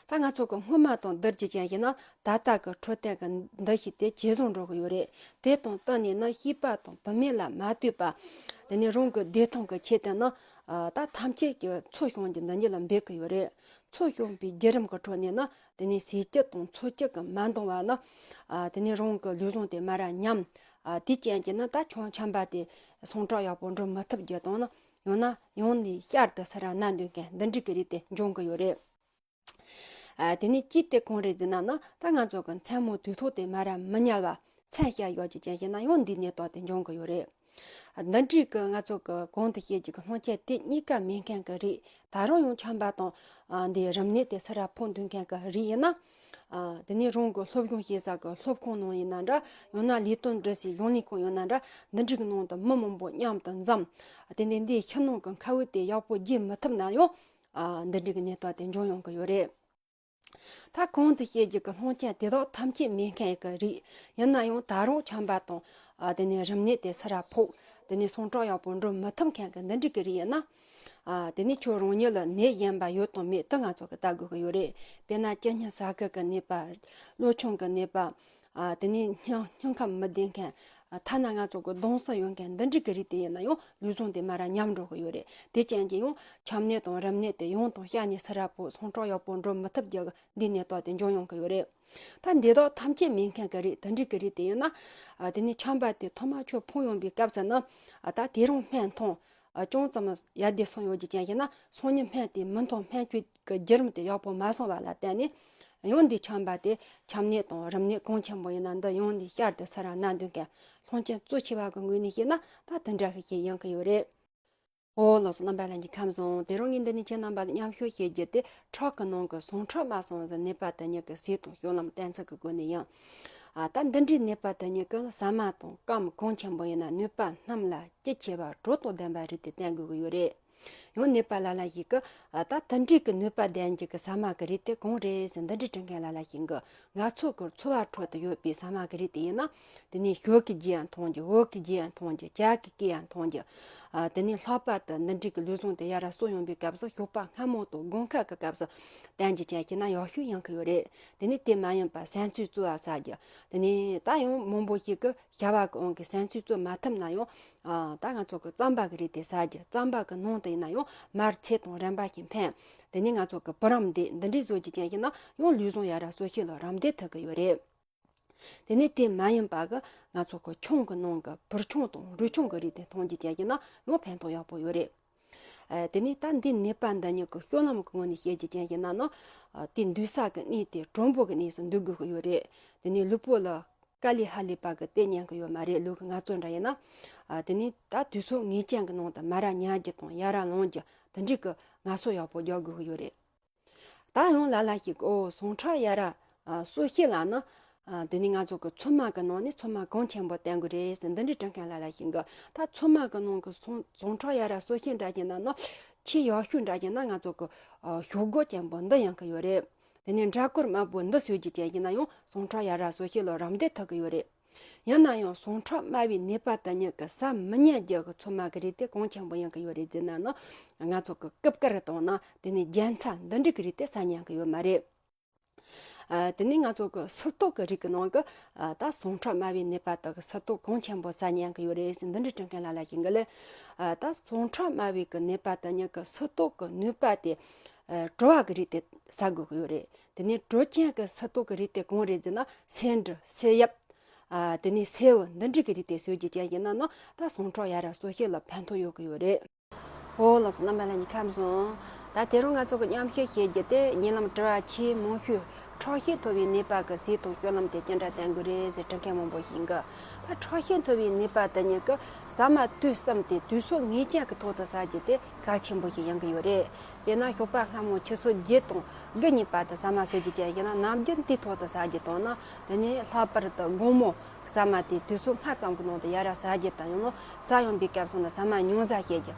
ད་ང་ཚོ་གི་སྔོན་མ་དང་བསྡུར་གྱི་ཅན་ཞིག་ན་ད་ལྟ་གི་འཕྲོད་བསྟེན་གྱི་འདུ་ཤེས་དེ་ཇེ་བཟང་འགྲོ་གི་ཡོད་རེད། དེ་དང་བསྟུན་ནས་ན་སྐྱེས་པ་དང་བུད་མེད་ལ་མ་ལྟོས་པ། དེ་ནས་རང་གི་བདེ་ཐང་གི་ཆེད་དུ་ན་ད་ཐམས་ཅད་ཀྱི་འཚོ་སྐྱོང་གི་འདུ་འགྱུར་ལ་འབད་གི་ཡོད་རེད། འཚོ་སྐྱོང་པའི་བརྒྱུད་རིམ་གྱི་ཁྲོད་ནས་ན་དེ་ནས་ཟས་བཅུད་དང་འཚོ་བཅུད་ཀྱི་མ་འདང་བ་ན། དེ་ནས་རང་གི་ལུས་ཟུངས་དེ་མར་ཉམས། དེའི་རྐྱེན་གྱིས་ན་ད་ཆམ་ཆམ་པ་དེ་ཟུངས་ཁྲག་ཡག་པོ་འགྲོ་མི་ཐུབ་རྒྱུ་དང་ན་ཡང་ན་ཡང་ནས་བསྐྱར་དུ་ས་ར་ན་འདོན་མཁན་འདི་འདྲའི་གི་རིགས་དེ་འབྱུང་གི་ཡོད་རེད། ཨ། དེ་ནས་ཅི་སྟེ་གང་རེད་ཟེར་ན་ན་ད་ང་ཚོ་གི་མཚན་མོ་དུས་ཐོག་དེ་མར་མི་ཉལ་བ་མཚན་ཞག་ཡོད་ཀྱི་ཅན་ཞིག་ན་ཡང་འདིའི་ནད་རྟགས་དེ་འབྱུང་གི་ཡོད་རེད། འདི་འདྲའི་གི་ང་ཚོ་གི་གོང་དུ་བཤད་རྒྱུ་གི་སློང་རྐྱེན་དེ་གཉིས་ཀ་མེད་མཁན་གི་རིགས། ད་རུང་ཡང་ཆམ་པ་དང་ཨ་འདི་རིམས་ནད་དེ་ས་ར་ཕོག་འདུག་མཁན་གི་རིགས་ཡིན་ན། ཨ། དེ་ནས་རང་གི་སློབ་སྦྱོང་བྱེད་ས་གི་སློབ་ཁང་ནང་ཡིན་ན་འདྲ། ཡང་ན་ལས་དོན་སྒྲུབ་སའི་གཞུང་ལས་ཁང་ཡིན་ན་འདྲ། འདི་འདྲའི་གི་ནང་དུ་མི་མང་པོ་མཉམ་དུ་འཛོམས། དེ་ནས་འདིའི་ཕྱི་ནང་གི་ཁ་བུད་དེ་ཡག་པོ་བརྗེ་མི་ཐུབ་ན་ཡང་། ཨ། འདི་འདྲའི་གི་ནད་རྟགས་དེ་འབྱུང་ཡོང་གི་ཡོད་རེད། ད་གོང་དུ་བཤད་རྒྱུ་གི་སློང་རྐྱེན་དེ་དག་ཐམས་ཅད་མེད་མཁན་གི་རིགས་ཡིན་ན་ཡང་ད་རུང་ཆམ་པ་དང་། ཨ། དེ་ནས་རིམས་ནད་དེ་ས་ར་ཕོག་དེ་ནས་ཟུངས་ཁྲག་ཡག་པོ་འགྲོ་མི་ཐུབ་མཁན་གི་འདི་འདྲའི་གི་རིགས་ཡིན་ན། ཨ། དེ་ནས་ཁྱོད་རང་ཉིད་ལ་ནད་གཞན་པ་ཡོད་དང་མེད་དེ་ང་ཚོ་གི་ལྟ་དགོས་གི་ཡོད་རེད། དཔེར་ན་ལྕི་སྙི་ཟ་ཁུ་གི་ནད་པ། གློ་ཆུང་གི་ནད་པ། ཨ། དེ་ནས་སྙིང་སྙིང་ཁམས་མི་བདེ་མཁན། ཨ། ཐ་ན་ང་ཚོ་གི་གདོང་སོ་ཡོད་མཁན་འདི་འདྲའི་གི་རིགས་དེ་ཡིན་ན་ཡང་ལུས་ཟུངས་དེ་མར་ཉམས་འགྲོ་གི་ཡོད་རེད། དེ་ཅན་གྱི་ཡང་ཆམ་ནད་དང་རིམས་ནད་དེ་ཡང་དང་བསྐྱར་ནས་ས་ར་ཕོག་ཟུངས་ཁྲག་ཡག་པོ་འགྲོ་མི་ཐུབ་རྒྱུ་གི་འདི་ནད་རྟགས་དེ་འབྱུང་ཡོང་གི་ཡོད་རེད། ད་འདི་དག་ཐམས་ཅད་མེད་མཁན་གི་རིགས་དེ་འདྲའི་གི་རིགས་དེ་ཡིན་ན། ཨ། དེ་ནས་ཆམ་པ་དེ་ཐོག་མ་ཁྱོད་ཕོག་ཡོང་པའི་སྐབས་སུ་ན། ཨ། ད་དེ་རིང་སྨན་འཐུང་། ཨ། ཅུང་ཙམ་ཡར་རྒྱས་སོང་ཡོད་རྒྱུ་ཅན་ཞིག་ན་སང་ཉིན་སྨན་དེ་མི་འཐུང་། སྨན་བཅོས་ཀྱི་བརྒྱུད་རིམ་དེ་ཡག་པོ་མ་སོང་བ་ལ་བརྟེན་ནས། ཡང་འདི་ཆམ་པ་དེ་ཆམ་ནད་དང་རིམས་ནད་གང་ཆེན་པོ་ཡིན་ན་འདི་ཡང་ནས་བསྐྱར་དུ་ས་ར་ན་འདོན་མཁན་སློང་རྐྱེན་གཙོ་ཆེ་བ་གི་ངོས་ནས་བཤད་ན་ད་དེ་འདྲ་ཞིག་ཡིན་གི་ཡོད་རེད། འོ་ལགས་སོ། རྣམ་པ་ལྷན་རྒྱས་ཁམས་བཟང་། དེ་རིང་ངས་འདི་ནས་ཁྱེད་རྣམ་པ་ལ་མཉམ་ཞུགས་བྱེད་རྒྱུ་དེ་ཁྲག་གི་ནང་གི་ཟུངས་ཁྲག་མ་སོང་ཟེར་ནད་པ་དེ་ཉིད་ཀྱི་ཟས་དང་སྤྱོད་ལམ་གཏན་ཚིགས་ཀྱི་སྒོ་ནས་ཡིན། ཨ། ད་འདི་འདྲའི་ནད་པ་དེ་ཉིད་ཀྱི་ཟ་མ་དང་སྐོམ་གང་ཆེན་པོ་ཡིན་ན་ནུས་པ་སྣུམ་ལ་རྒྱུ་ཆེ་བ་དྲོད་དང་ལྡན་པ་རེད་དེ་བསྟན་དགོས་ཀྱི་ཡོད་རེད། ཡང་ནད་པ་ལ་ལ་ཞིག་གིས། ཨ། ད་དེ་འདྲའི་གི་ནུས་པ་ལྡན་གྱི་གི་ཟ་མ་གི་རིགས་དེ་གང་རེད་ཟེར་འདི་འདྲའི་དྲི་མཁན་ལ་ལ་ཞིག་གིས། ང་ཚོ་གི་འཚོ་བ་ཁྲོད་དུ་ཡོད་པའི་ཟ་མ་གི་རིགས་དེ་ཡིན་ན། དེ་ནས་ཞོ་གི་རྒྱུ་ཡང་འཐུང་རྒྱུ། འོ་གི་རྒྱུ་ཡང་འཐུང་རྒྱུ། ཇ་གི་སྐད་ཡང་འཐུང་རྒྱུ། ཨ། དེ་ནས་ལྷག་པར་དུ་འདི་འདྲའི་གི་ལུས་ཟུངས་དེ་ཡར་ར་གསོ་ཡོང་པའི་སྐབས་སུ་ཞོགས་པ་སྔ་མོ་དང་དགོང་ཁ་གི་སྐབས་སུ་བསྟེན་རྒྱུ་བྱས་ཤེ་ན་ཡག་ཤོས་ཡིན་གི་ཡོད་རེད། དེ་ནས་དེ་མ་ཡིན་པ་བསམ་ཚུལ་གཙོ་བ་ཟ་རྒྱུ། དེ་ནས་ད་ཡང་མང་པོ་ཞིག་གིས་བྱ་བ་གི་དབང་གིས་བསམ་ཚུལ་གཙོ་མ་ཐུབ་ན་ཡང་། ཨ། ད་ང་ཚོ་གི་རྩམ་པ་གི་རིགས་དེ་ཟ་རྒྱུ། རྩམ་པ་གི་ནང་དུ་ཡིན་ན་ཡང་མར་ཚིལ་དང་རིམ་པ་བཞིན་ཕན། དེ་ནས་ང་ཚོ་གི་བུ་རམ་འདེགས་འདི་འདྲའི་བཟོ་རྒྱུ་ཅན་ཞིག་ན་ཡང་ལུས་ཟུངས་ཡར་ར་གསོ་བྱེད་ལ་རམ་འདེགས་ཐུབ་ཀྱི་ཡོད་རེད། དེ་ནས་དེ་མ་ཡིན་པ་གི་ང་ཚོ་གི་ཆང་གི་ནང་གི་བུར་ཆང་དང་རུལ་ཆང་གི་རིགས་དེ་འཐུང་རྒྱུ་ཅན་ཞིག་ན་ཡང་ཕན་ཐོགས་ཡག་པོ་ཡོད་རེད། ཨ། དེ་ནས་ད་འདི་ནད་པ་འདི་ཉིད་ཀྱི་སྤྱོད་ལམ་གི་ངོས་ནས་བཤད་རྒྱུ་ཅན་ཞིག་ན་ནི། ཨ། དེ་འདུག་ས་གི་གནས་དེ་དྲོན་པོ་གི་གནས་སུ་འདུག་དགོས་ཀྱི་ཡོད་རེད། དེ་ནས་ལུས་པོ་ལ། དཀའ་ལས་ཧ་ལས་པ་གི་དེ་ཉན་གི་ཡོད་མ་རེད། ལུས་ཀྱི་ང་ཚོ་འདྲ་ཡིན་ན། ཨ། དེ་ནས་ད་དུས་ཚོད་ངེས་ཅན་གྱི་ནང་དུ་མར་ཉལ་རྒྱུ་དང་ཡར་ལངས་རྒྱུ་དེ་འདྲའི་གི་ངལ་གསོ་ཡག་པོ་རྒྱག་དགོས་ཀྱི་ཡོད་རེད། ད་ཡང་ལ་ལ་ཞིག་ཨོ་ཟུངས་ཁྲག་ཡར་གསོ་བྱེད་ལ་ནི། ཨ། དེ་ནས་ང་ཚོ་གི་ཚོད་མ་གི་ནང་ནས་ཚོད་མ་གང་ཆེན་པོ་བསྟེན་དགོས་རེད་ཟེར་འདི་འདྲའི་དྲི་མཁན་ལ་ལ་ཞིག་གིས། ད་ཚོད་མ་གི་ནང་གི་ཟུངས་ཟུངས་ཁྲག་ཡར་གསོ་བྱེད་འདྲ་བྱེད་ན་ནི་ཆེས་ཡག་ཤོས་འདྲ་བྱེད་ན་ང་ཚོ་གི་ཨ། ཞོག་སྒོ་ཆེན་པོ་འདི་ཡིན་གི་ཡོད་རེད། དེ་ནས་འདྲ་སྐོར་དམར་པོ་འདི་ཟོས་རྒྱུ་ཅན་ཞིག་ན་ཡང་ཟུངས་ཁྲག་ཡར་ར་གསོ་བྱེད་ལ་རམ་འདེགས་ཐུབ་ཀྱི་ཡོད་རེད། ཡིན་ན་ཡང་ཟུངས་ཁྲག་དམའ་བའི་ནད་པ་དེ་ཉིད་ཀྱིས་ཟ་མི་ཉན་རྒྱུ་གི་ཚོད་མ་གི་རིགས་དེ་གང་ཆེན་པོ་ཡིན་གི་ཡོད་རེད་ཟེར་ན་ནི། ང་ཚོ་གི་ཀུ་ཀར་དང་ན་དེ་ནས་རྒྱན་ཚྭ་འདི་འདྲ་གི་རིགས་དེ་ཟ་ཉན་གི་ཡོད་མ་རེད། ཨ། དེ་ནས་ང་ཚོ་གི་སིལ་ཏོག་གི་རིགས་ཀྱི་ནང་གི། ཨ། ད་ཟུངས་ཁྲག་དམའ་བའི་ནད་པ་དག་གིས་སིལ་ཏོག་གང་ཆེན་པོ་ཟ་ཉན་གི་ཡོད་རེད་ཟེར་འདི་འདྲ་དྲི་མཁན་ལ་ལ་ཞིག་གིས་ལས། ཨ། ད་ཟུངས་ཁྲག་དམའ་བའི་གི་ནད་པ་དེ་ཉིད་ཀྱིས་སིལ་ཏོག་གི་ནུས་པ་དེ། ཨ། དྲོ་བ་གི་རིགས་དེ་ཟ་དགོས་ཀྱི་ཡོད་རེད། དེ་ནས་དྲོ་ཅན་གྱི་སིལ་ཏོག་གི་རིགས་དེ་གང་རེད་ཟེར་ན་སེ་འབྲུ། སེ་ཡབ། ཨ། དེ་ནས་སེ་འུ་འདི་འདྲ་གི་རིགས་དེ་ཟོས་རྒྱུ་ཅན་ཞིག་ན་ནི་ད་ཟུངས་ཁྲག་ཡར་ར་གསོ་བྱེད་ལ་ཕན་ཐོགས་ཡོད་ཀྱི་ཡོད་རེད། འོ་ལགས་སོ། རྣམ་པ་ལྷན་རྒྱས་ཁམས་བཟང་། ད་དེ་རིང་ང་ཚོ་གི་མཉམ་ཞུགས་བྱེད་རྒྱུ་དེ་ཉེ་ལམ་དྲི་བ་ཆེས་མང་ཤོས་ཁྲག་ཤེད་མཐོ་བའི་ནད་པ་གི་ཟས་དང་སྤྱོད་ལམ་དེ་ཅི་འདྲ་བསྟེན་དགོས་རེད་ཟེར་དྲི་མཁན་མང་པོ་ཞིག་གིས། ད་ཁྲག་ཤེད་མཐོ་བའི་ནད་པ་དེ་ཉིད་ཀྱིས་ཟ་མ་དུས་གསུམ་དེ་དུས་ཚོད་ངེས་ཅན་གྱི་ཐོག་ཏུ་ཟ་རྒྱུ་དེ་གལ་ཆེན་པོ་ཞིག་ཡིན་གྱི་ཡོད་རེད། དཔེར་ན་ཞོགས་པ་སྔ་མོ་ཆུ་ཚོད་བརྒྱད་དང་དགུ་གཉིས་བར་དུ་ཟ་མ་ཟོས་རྒྱུ་ཅན་ཞིག་ན་ནམ་རྒྱུན་དེའི་ཐོག་ཏུ་ཟ་རྒྱུ་དང་ན། དེ་ནས་ལྷག་པར་དུ་དགོང་མོ་ཟ་མ་དེ་དུས་ཚོད་སྔ་ཙམ་གྱི་ནང་དུ་ཡར་ར་ཟ་རྒྱུ་དང་། ཡང་ན་ཟ་ཡོང་པའི་སྐབས་སུ་ན་ཟ་མ་ཉུང་ཟ་བྱེད་རྒྱུ།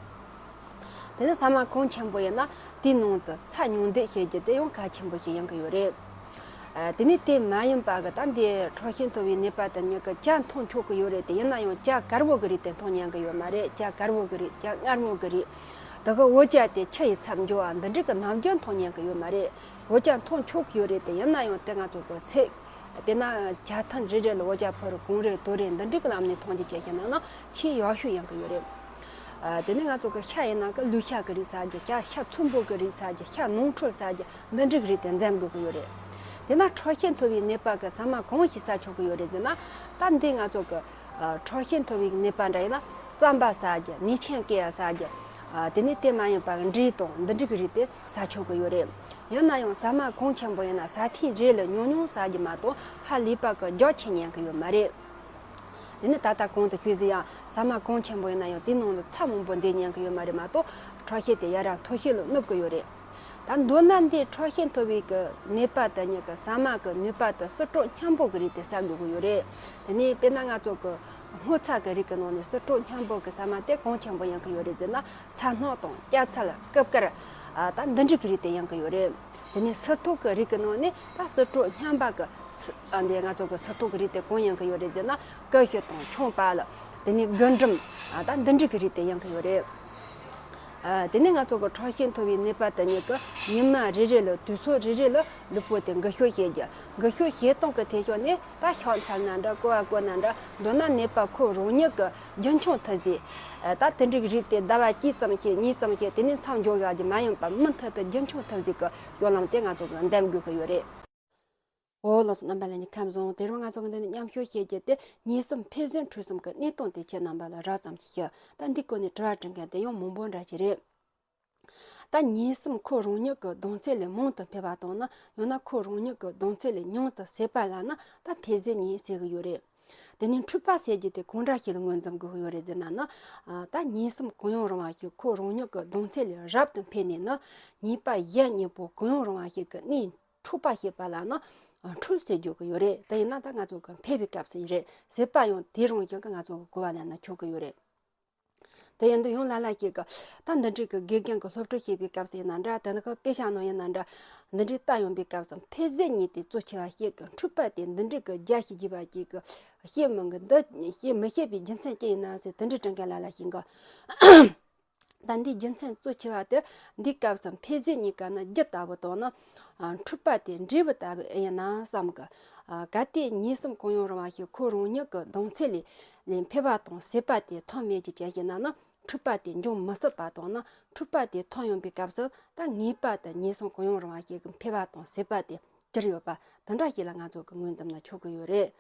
དེ་ནས་ཟ་མ་གང་ཆེན་པོ་ཡིན་ན་དེའི་ནང་དུ་ཚྭ་ཉུང་འདེགས་བྱེད་རྒྱུ་དེ་ཡང་གལ་ཆེན་པོ་ཞིག་ཡིན་གྱི་ཡོད་རེད། ཨ། དེ་ནས་དེ་མ་ཡིན་པ་གི་ད་འདི་ཁྲག་ཤེད་མཐོ་བའི་ནད་པ་དེ་ཉིད་ཀྱིས་ཇ་འཐུང་ཆོག་གི་ཡོད་རེད་དེ། ཡིན་ན་ཡང་ཇ་དཀར་པོ་གི་རིགས་དེ་འཐུང་ཉན་གི་ཡོད་མ་རེད། ཇ་དཀར་པོ་གི་རིགས། ཇ་མངར་མོ་གི་རིགས། དེ་གི་བོད་ཇ་དེ་ཆུ་ཡི་ཚབ་འཇོག་པ་འདི་འདྲ་གི་ནམ་རྒྱུན་འཐུང་ཉན་གི་ཡོད་མ་རེད། བོད་ཇ་འཐུང་ཆོག་གི་ཡོད་རེད་དེ། ཡིན་ན་ཡང་དེ་ང་ཚོ་གི་ཚེ་དཔེར་ན་ཇ་ཐུན་རེ་རེ་ལ་བོད་ཇ་ཕོར་གང་རེ་དོ་རེ་འདི་འདྲ་གི་ལམ་ནས་འཐུང་རྒྱུ་བྱས་ཀྱི་ན་ན་ཆེས་ཡག་ཤོས་ཡིན་གི་ཡོད་རེད། ཨ། དེ་ནས་ང་ཚོ་གི་ཤ་ཡིན་ན་གི་ལུས་ཤ་གི་རིགས་ཟ་རྒྱུ། ཤ་ཤ་ཚོན་པོ་གི་རིགས་ཟ་རྒྱུ། ཤ་ནོར་འཁྲུལ་ཟ་རྒྱུ་འདི་འདྲ་གི་རིགས་དེ་འཛེམ་དགོས་གི་ཡོད་རེད། དེ་ན་ཁྲག་ཤེད་མཐོ་བའི་ནད་པ་གི་ཟ་མ་གང་ཞིག་ཟ་ཆོག་གི་ཡོད་རེད་ཟེར་ན། ད་འདི་ང་ཚོ་གི་ཨ། ཁྲག་ཤེད་མཐོ་བའི་ནད་པ་འདྲ་ཡིན་ན་རྩམ་པ་ཟ་རྒྱུ། ནས་ཆེན་སྐེ་ཡ་ཟ་རྒྱུ། ཨ། དེ་ནས་དེ་མ་ཡིན་པ་འབྲས་དང་འདི་འདྲ་གི་རིགས་དེ་ཟ་ཆོག་གི་ཡོད་རེད། ཡིན་ན་ཡང་ཟ་མ་གང་ཆེན་པོ་ཡིན་ན་ཟ་ཐེངས་རེ་ལ་ཉུང་ཉུང་ཟ་རྒྱུ་མ་གཏོགས་ཧ་ལས་པ་གི་རྒྱགས་ཆེ་ཉན་གི་ཡོད་མ་རེད། དེ་ནས་ད་ལྟ་གོང་དུ་ཞུས་ཟིན་ཡང་ཟ་མ་གང་ཆེན་པོ་ཡིན་ན་ཡང་དེའི་ནང་དུ་ཚྭ་མང་པོ་འདེད་ཉན་གི་ཡོད་མ་རེད་མ་གཏོགས་ཁྲག་ཤེད་དེ་ཡར་མཐོ་ཤོས་ལ་སླེབས་གི་ཡོད་རེད། ད་མདོར་ན་འདི་ཁྲག་ཤེད་མཐོ་བའི་གི་ནད་པ་དེ་གཉིས་ཀྱི་ཟ་མ་གི་ནུས་པ་དེ་ཟེར་གྲོགས་སྙོམས་པོ་གི་རིགས་དེ་ཟ་དགོས་གི་ཡོད་རེད། དེ་ནས་དཔེར་ན་ང་ཚོ་གི་སྔོ་ཚལ་གི་རིགས་ཀྱི་ནང་ནས་ཟེར་གྲོགས་སྙོམས་པོ་གི་ཟ་མ་དེ་གང་ཆེན་པོ་ཡིན་གི་ཡོད་རེད་ཟེར་ན། ཚ་སྣག་དང་སྐྱ་ཚལ། ཀུ་ཀར། ཨ། ད་འདི་འདྲ་གི་རིགས་དེ་ཡིན་གི་ཡོད་རེད། དེ་ནས་སིལ་ཏོག་གི་རིགས་ཀྱི་ནང་ནས་ད་ཟེར་གྲོགས་སྙོམས་པ་གི་སི། ཨ། འདི་ང་ཚོ་གི་སིལ་ཏོག་གི་རིགས་དེ་གང་ཡིན་གི་ཡོད་རེད་ཟེར་ན། ཀུ་ཤུ་དང་ཆང་བལ། དེ་ནས་རྒུན་འབྲུམ། ཨ། ད་འདི་འདྲ་གི་རིགས་དེ་ཡིན་གི་ཡོད་རེད། ཨ། དེ་ནས་ང་ཚོ་གི་ཁྲག་ཤེད་མཐོ་བའི་ནད་པ་དེ་གཉིས་ཀྱི་ཉི་མ་རེ་རེ་ལ་དུས་ཚོད་རེ་རེ་ལ་ལུས་པོ་དེ་འགུལ་སྐྱོད་བྱེད་རྒྱུ། འགུལ་སྐྱོད་བྱེད་སྟངས་ཀྱི་ཐད་ཤོག་ནས་ད་ཤ་ཚལ་ན་འདྲ། ཀོ་བ་ཀོ་ན་འདྲ། མདོར་ན་ནད་པ་ཁོ་རང་ཉིད་ཀྱི་རྒྱུན་འཁྱོངས་ཐུབ་ཟིན། ཨ། ད་དེ་འདྲའི་རིགས་དེ་ཟླ་བ་གཅིག་ཙམ་བྱས་གཉིས་ཙམ་བྱས་དེ་ནས་མཚམས་འཇོག་ཡག་གི་མ་ཡིན་པ་མུ་མཐུད་དུ་རྒྱུན་འཁྱོངས་ཐུབ་ཟིན་གྱི་སྤྱོད་ལམ་དེ་ང་ཚོ་གི་འདེམས་དགོས་ཀྱི་ཡོད་རེད། འོ་ལགས་སོ། རྣམ་པ་ལྷན་རྒྱས་ཁམས་བཟང་། དེ་རིང་ང་ཚོ་གི་འདི་ནས་མཉམ་ཞུགས་བྱེད་རྒྱུ་དེ་གཉིད་སེམས་འཕེལ་ཟད་འཁྲུག་གསུམ་གྱི་གནས་སྟངས་དེ་ཁྱེད་རྣམ་པ་ལ་རགས་ཙམ་ཞུ། ད་འདི་སྐོར་ནས་དྲི་བ་དྲི་མཁན་དེ་ཡང་མང་པོ་འདྲ་ཞིག་རེད། ད་གཉིད་སེམས་ཁོ་རང་ཉིད་ཀྱི་གདེང་ཚད་ལས་མང་དུ་འཕེལ་བ་དང་ན། ཡང་ན་ཁོ་རང་ཉིད་ཀྱི་གདེང་ཚད་ལས་ཉུང་དུ་ཟད་པ་ལ་ན་ད་འཕེལ་ཟད་གཉིད་ཟེར་གྱི་ཡོད་རེད། དེ་ནས་འཁྲུག་པ་ཟེར་རྒྱུ་དེ་གང་འདྲ་ཞིག་ལ་ངོས་འཛིན་དགོས་ཀྱི་ཡོད་རེད་ཟེར་ན་ན། ཨ། ད་གཉིད་སེམས་གང་ཡང་རུང་བ་ཞིག་ཁོ་རང་ཉིད་ཀྱི་གདེང་ཚད་ལས་རབ་ཏུ་འཕེལ་ནས་ན། གཉིད་པ་གཞན་གཉིས་པོ་གང་ཡང་རུང་བ་ཞིག་གི་གནས་འཁྲུག་པ་ཞེས་པ་ལ་ན། ཨ། འཁྲུག་ཟེར་རྒྱུ་གི་ཡོད་རེད། དེ་ཡིན་ན་ད་ང་ཚོ་གི་འཕེལ་བའི་སྐབས་སུ་ཡིན་རེད། ཟད་པ་ཡང་དེ་རང་བཞིན་གྱི་ང་ཚོ་གི་གོ་བ་ལེན་ན་ཆོག་གི་ཡོད་རེད། དེ་ཡིན་དུས་ཡང་ལ་ལ་ཞིག་གི་ད་འདི་འདྲའི་གི་དགེ་རྒན་གྱི་སློབ་ཁྲིད་བྱེད་པའི་སྐབས་སུ་ཡིན་ན་འདྲ། དེ་ནི་གི་དཔེ་ཆ་ནང་ཡིན་ན་འདྲ། འདི་འདྲའི་ལྟ་ཡོང་པའི་སྐབས་སུ་འཕེལ་ཟད་གཉིས་དེ་གཙོ་ཆེ་བ་ཞིག་གི་འཁྲུག་པ་དེ་འདི་འདྲའི་གི་རྒྱ་ཞིག་རྒྱས་པ་ཞིག་གི་བཤད་མི་དགོས། འདི་བཤད་མི་ཤེས་པའི་རྒྱུ་མཚན་ཅི་ཡིན་ན་ཟེར་དེ་འདྲའི་དྲི་མཁན་ལ་ལ་ཞིག་གི་ད་འདིའི་རྒྱུ་མཚན་གཙོ་ཆེ་བ་དེ་འདིའི་སྐབས་སུ་འཕེལ་ཟད་གཉིས་ཀ་ནི་རྒྱུ་ལྟ་བུ་དང་ནི། ཨ། འཁྲུག་པ་དེ་འབྲས་བུ་ལྟ་བུ་ཨེ་ཡིན་ན་བསམ་གི། ཨ། གལ་ཏེ་གཉིད་སེམས་གང་ཡང་རུང་བ་ཞིག་ཁོ་རང་ཉིད་ཀྱི་གདེང་ཚད་ལས་ལས་འཕེལ་བ་དང་ཟད་པ་དེ་ཐོན་མེད་ཀྱི་ཅན་ཞིག་ན་ནི་འཁྲུག་པ་དེ་འབྱུང་མི་སྲིད་པ་དང་ནི། འཁྲུག་པ་དེ་ཐོན་ཡོང་པའི་སྐབས་སུ་ད་ངེས་པར་དུ་གཉིད་སེམས་གང་ཡང་རུང་བ་ཞིག་གི་འཕེལ་བ་དང་ཟད་པ་དེ་གྱུར་ཡོད་པ་དེ་འདྲ་ཞིག་ལ་ང་ཚོ་གི་ངོས་འཛིན་ན་ཆོག་གི་ཡོད་རེད།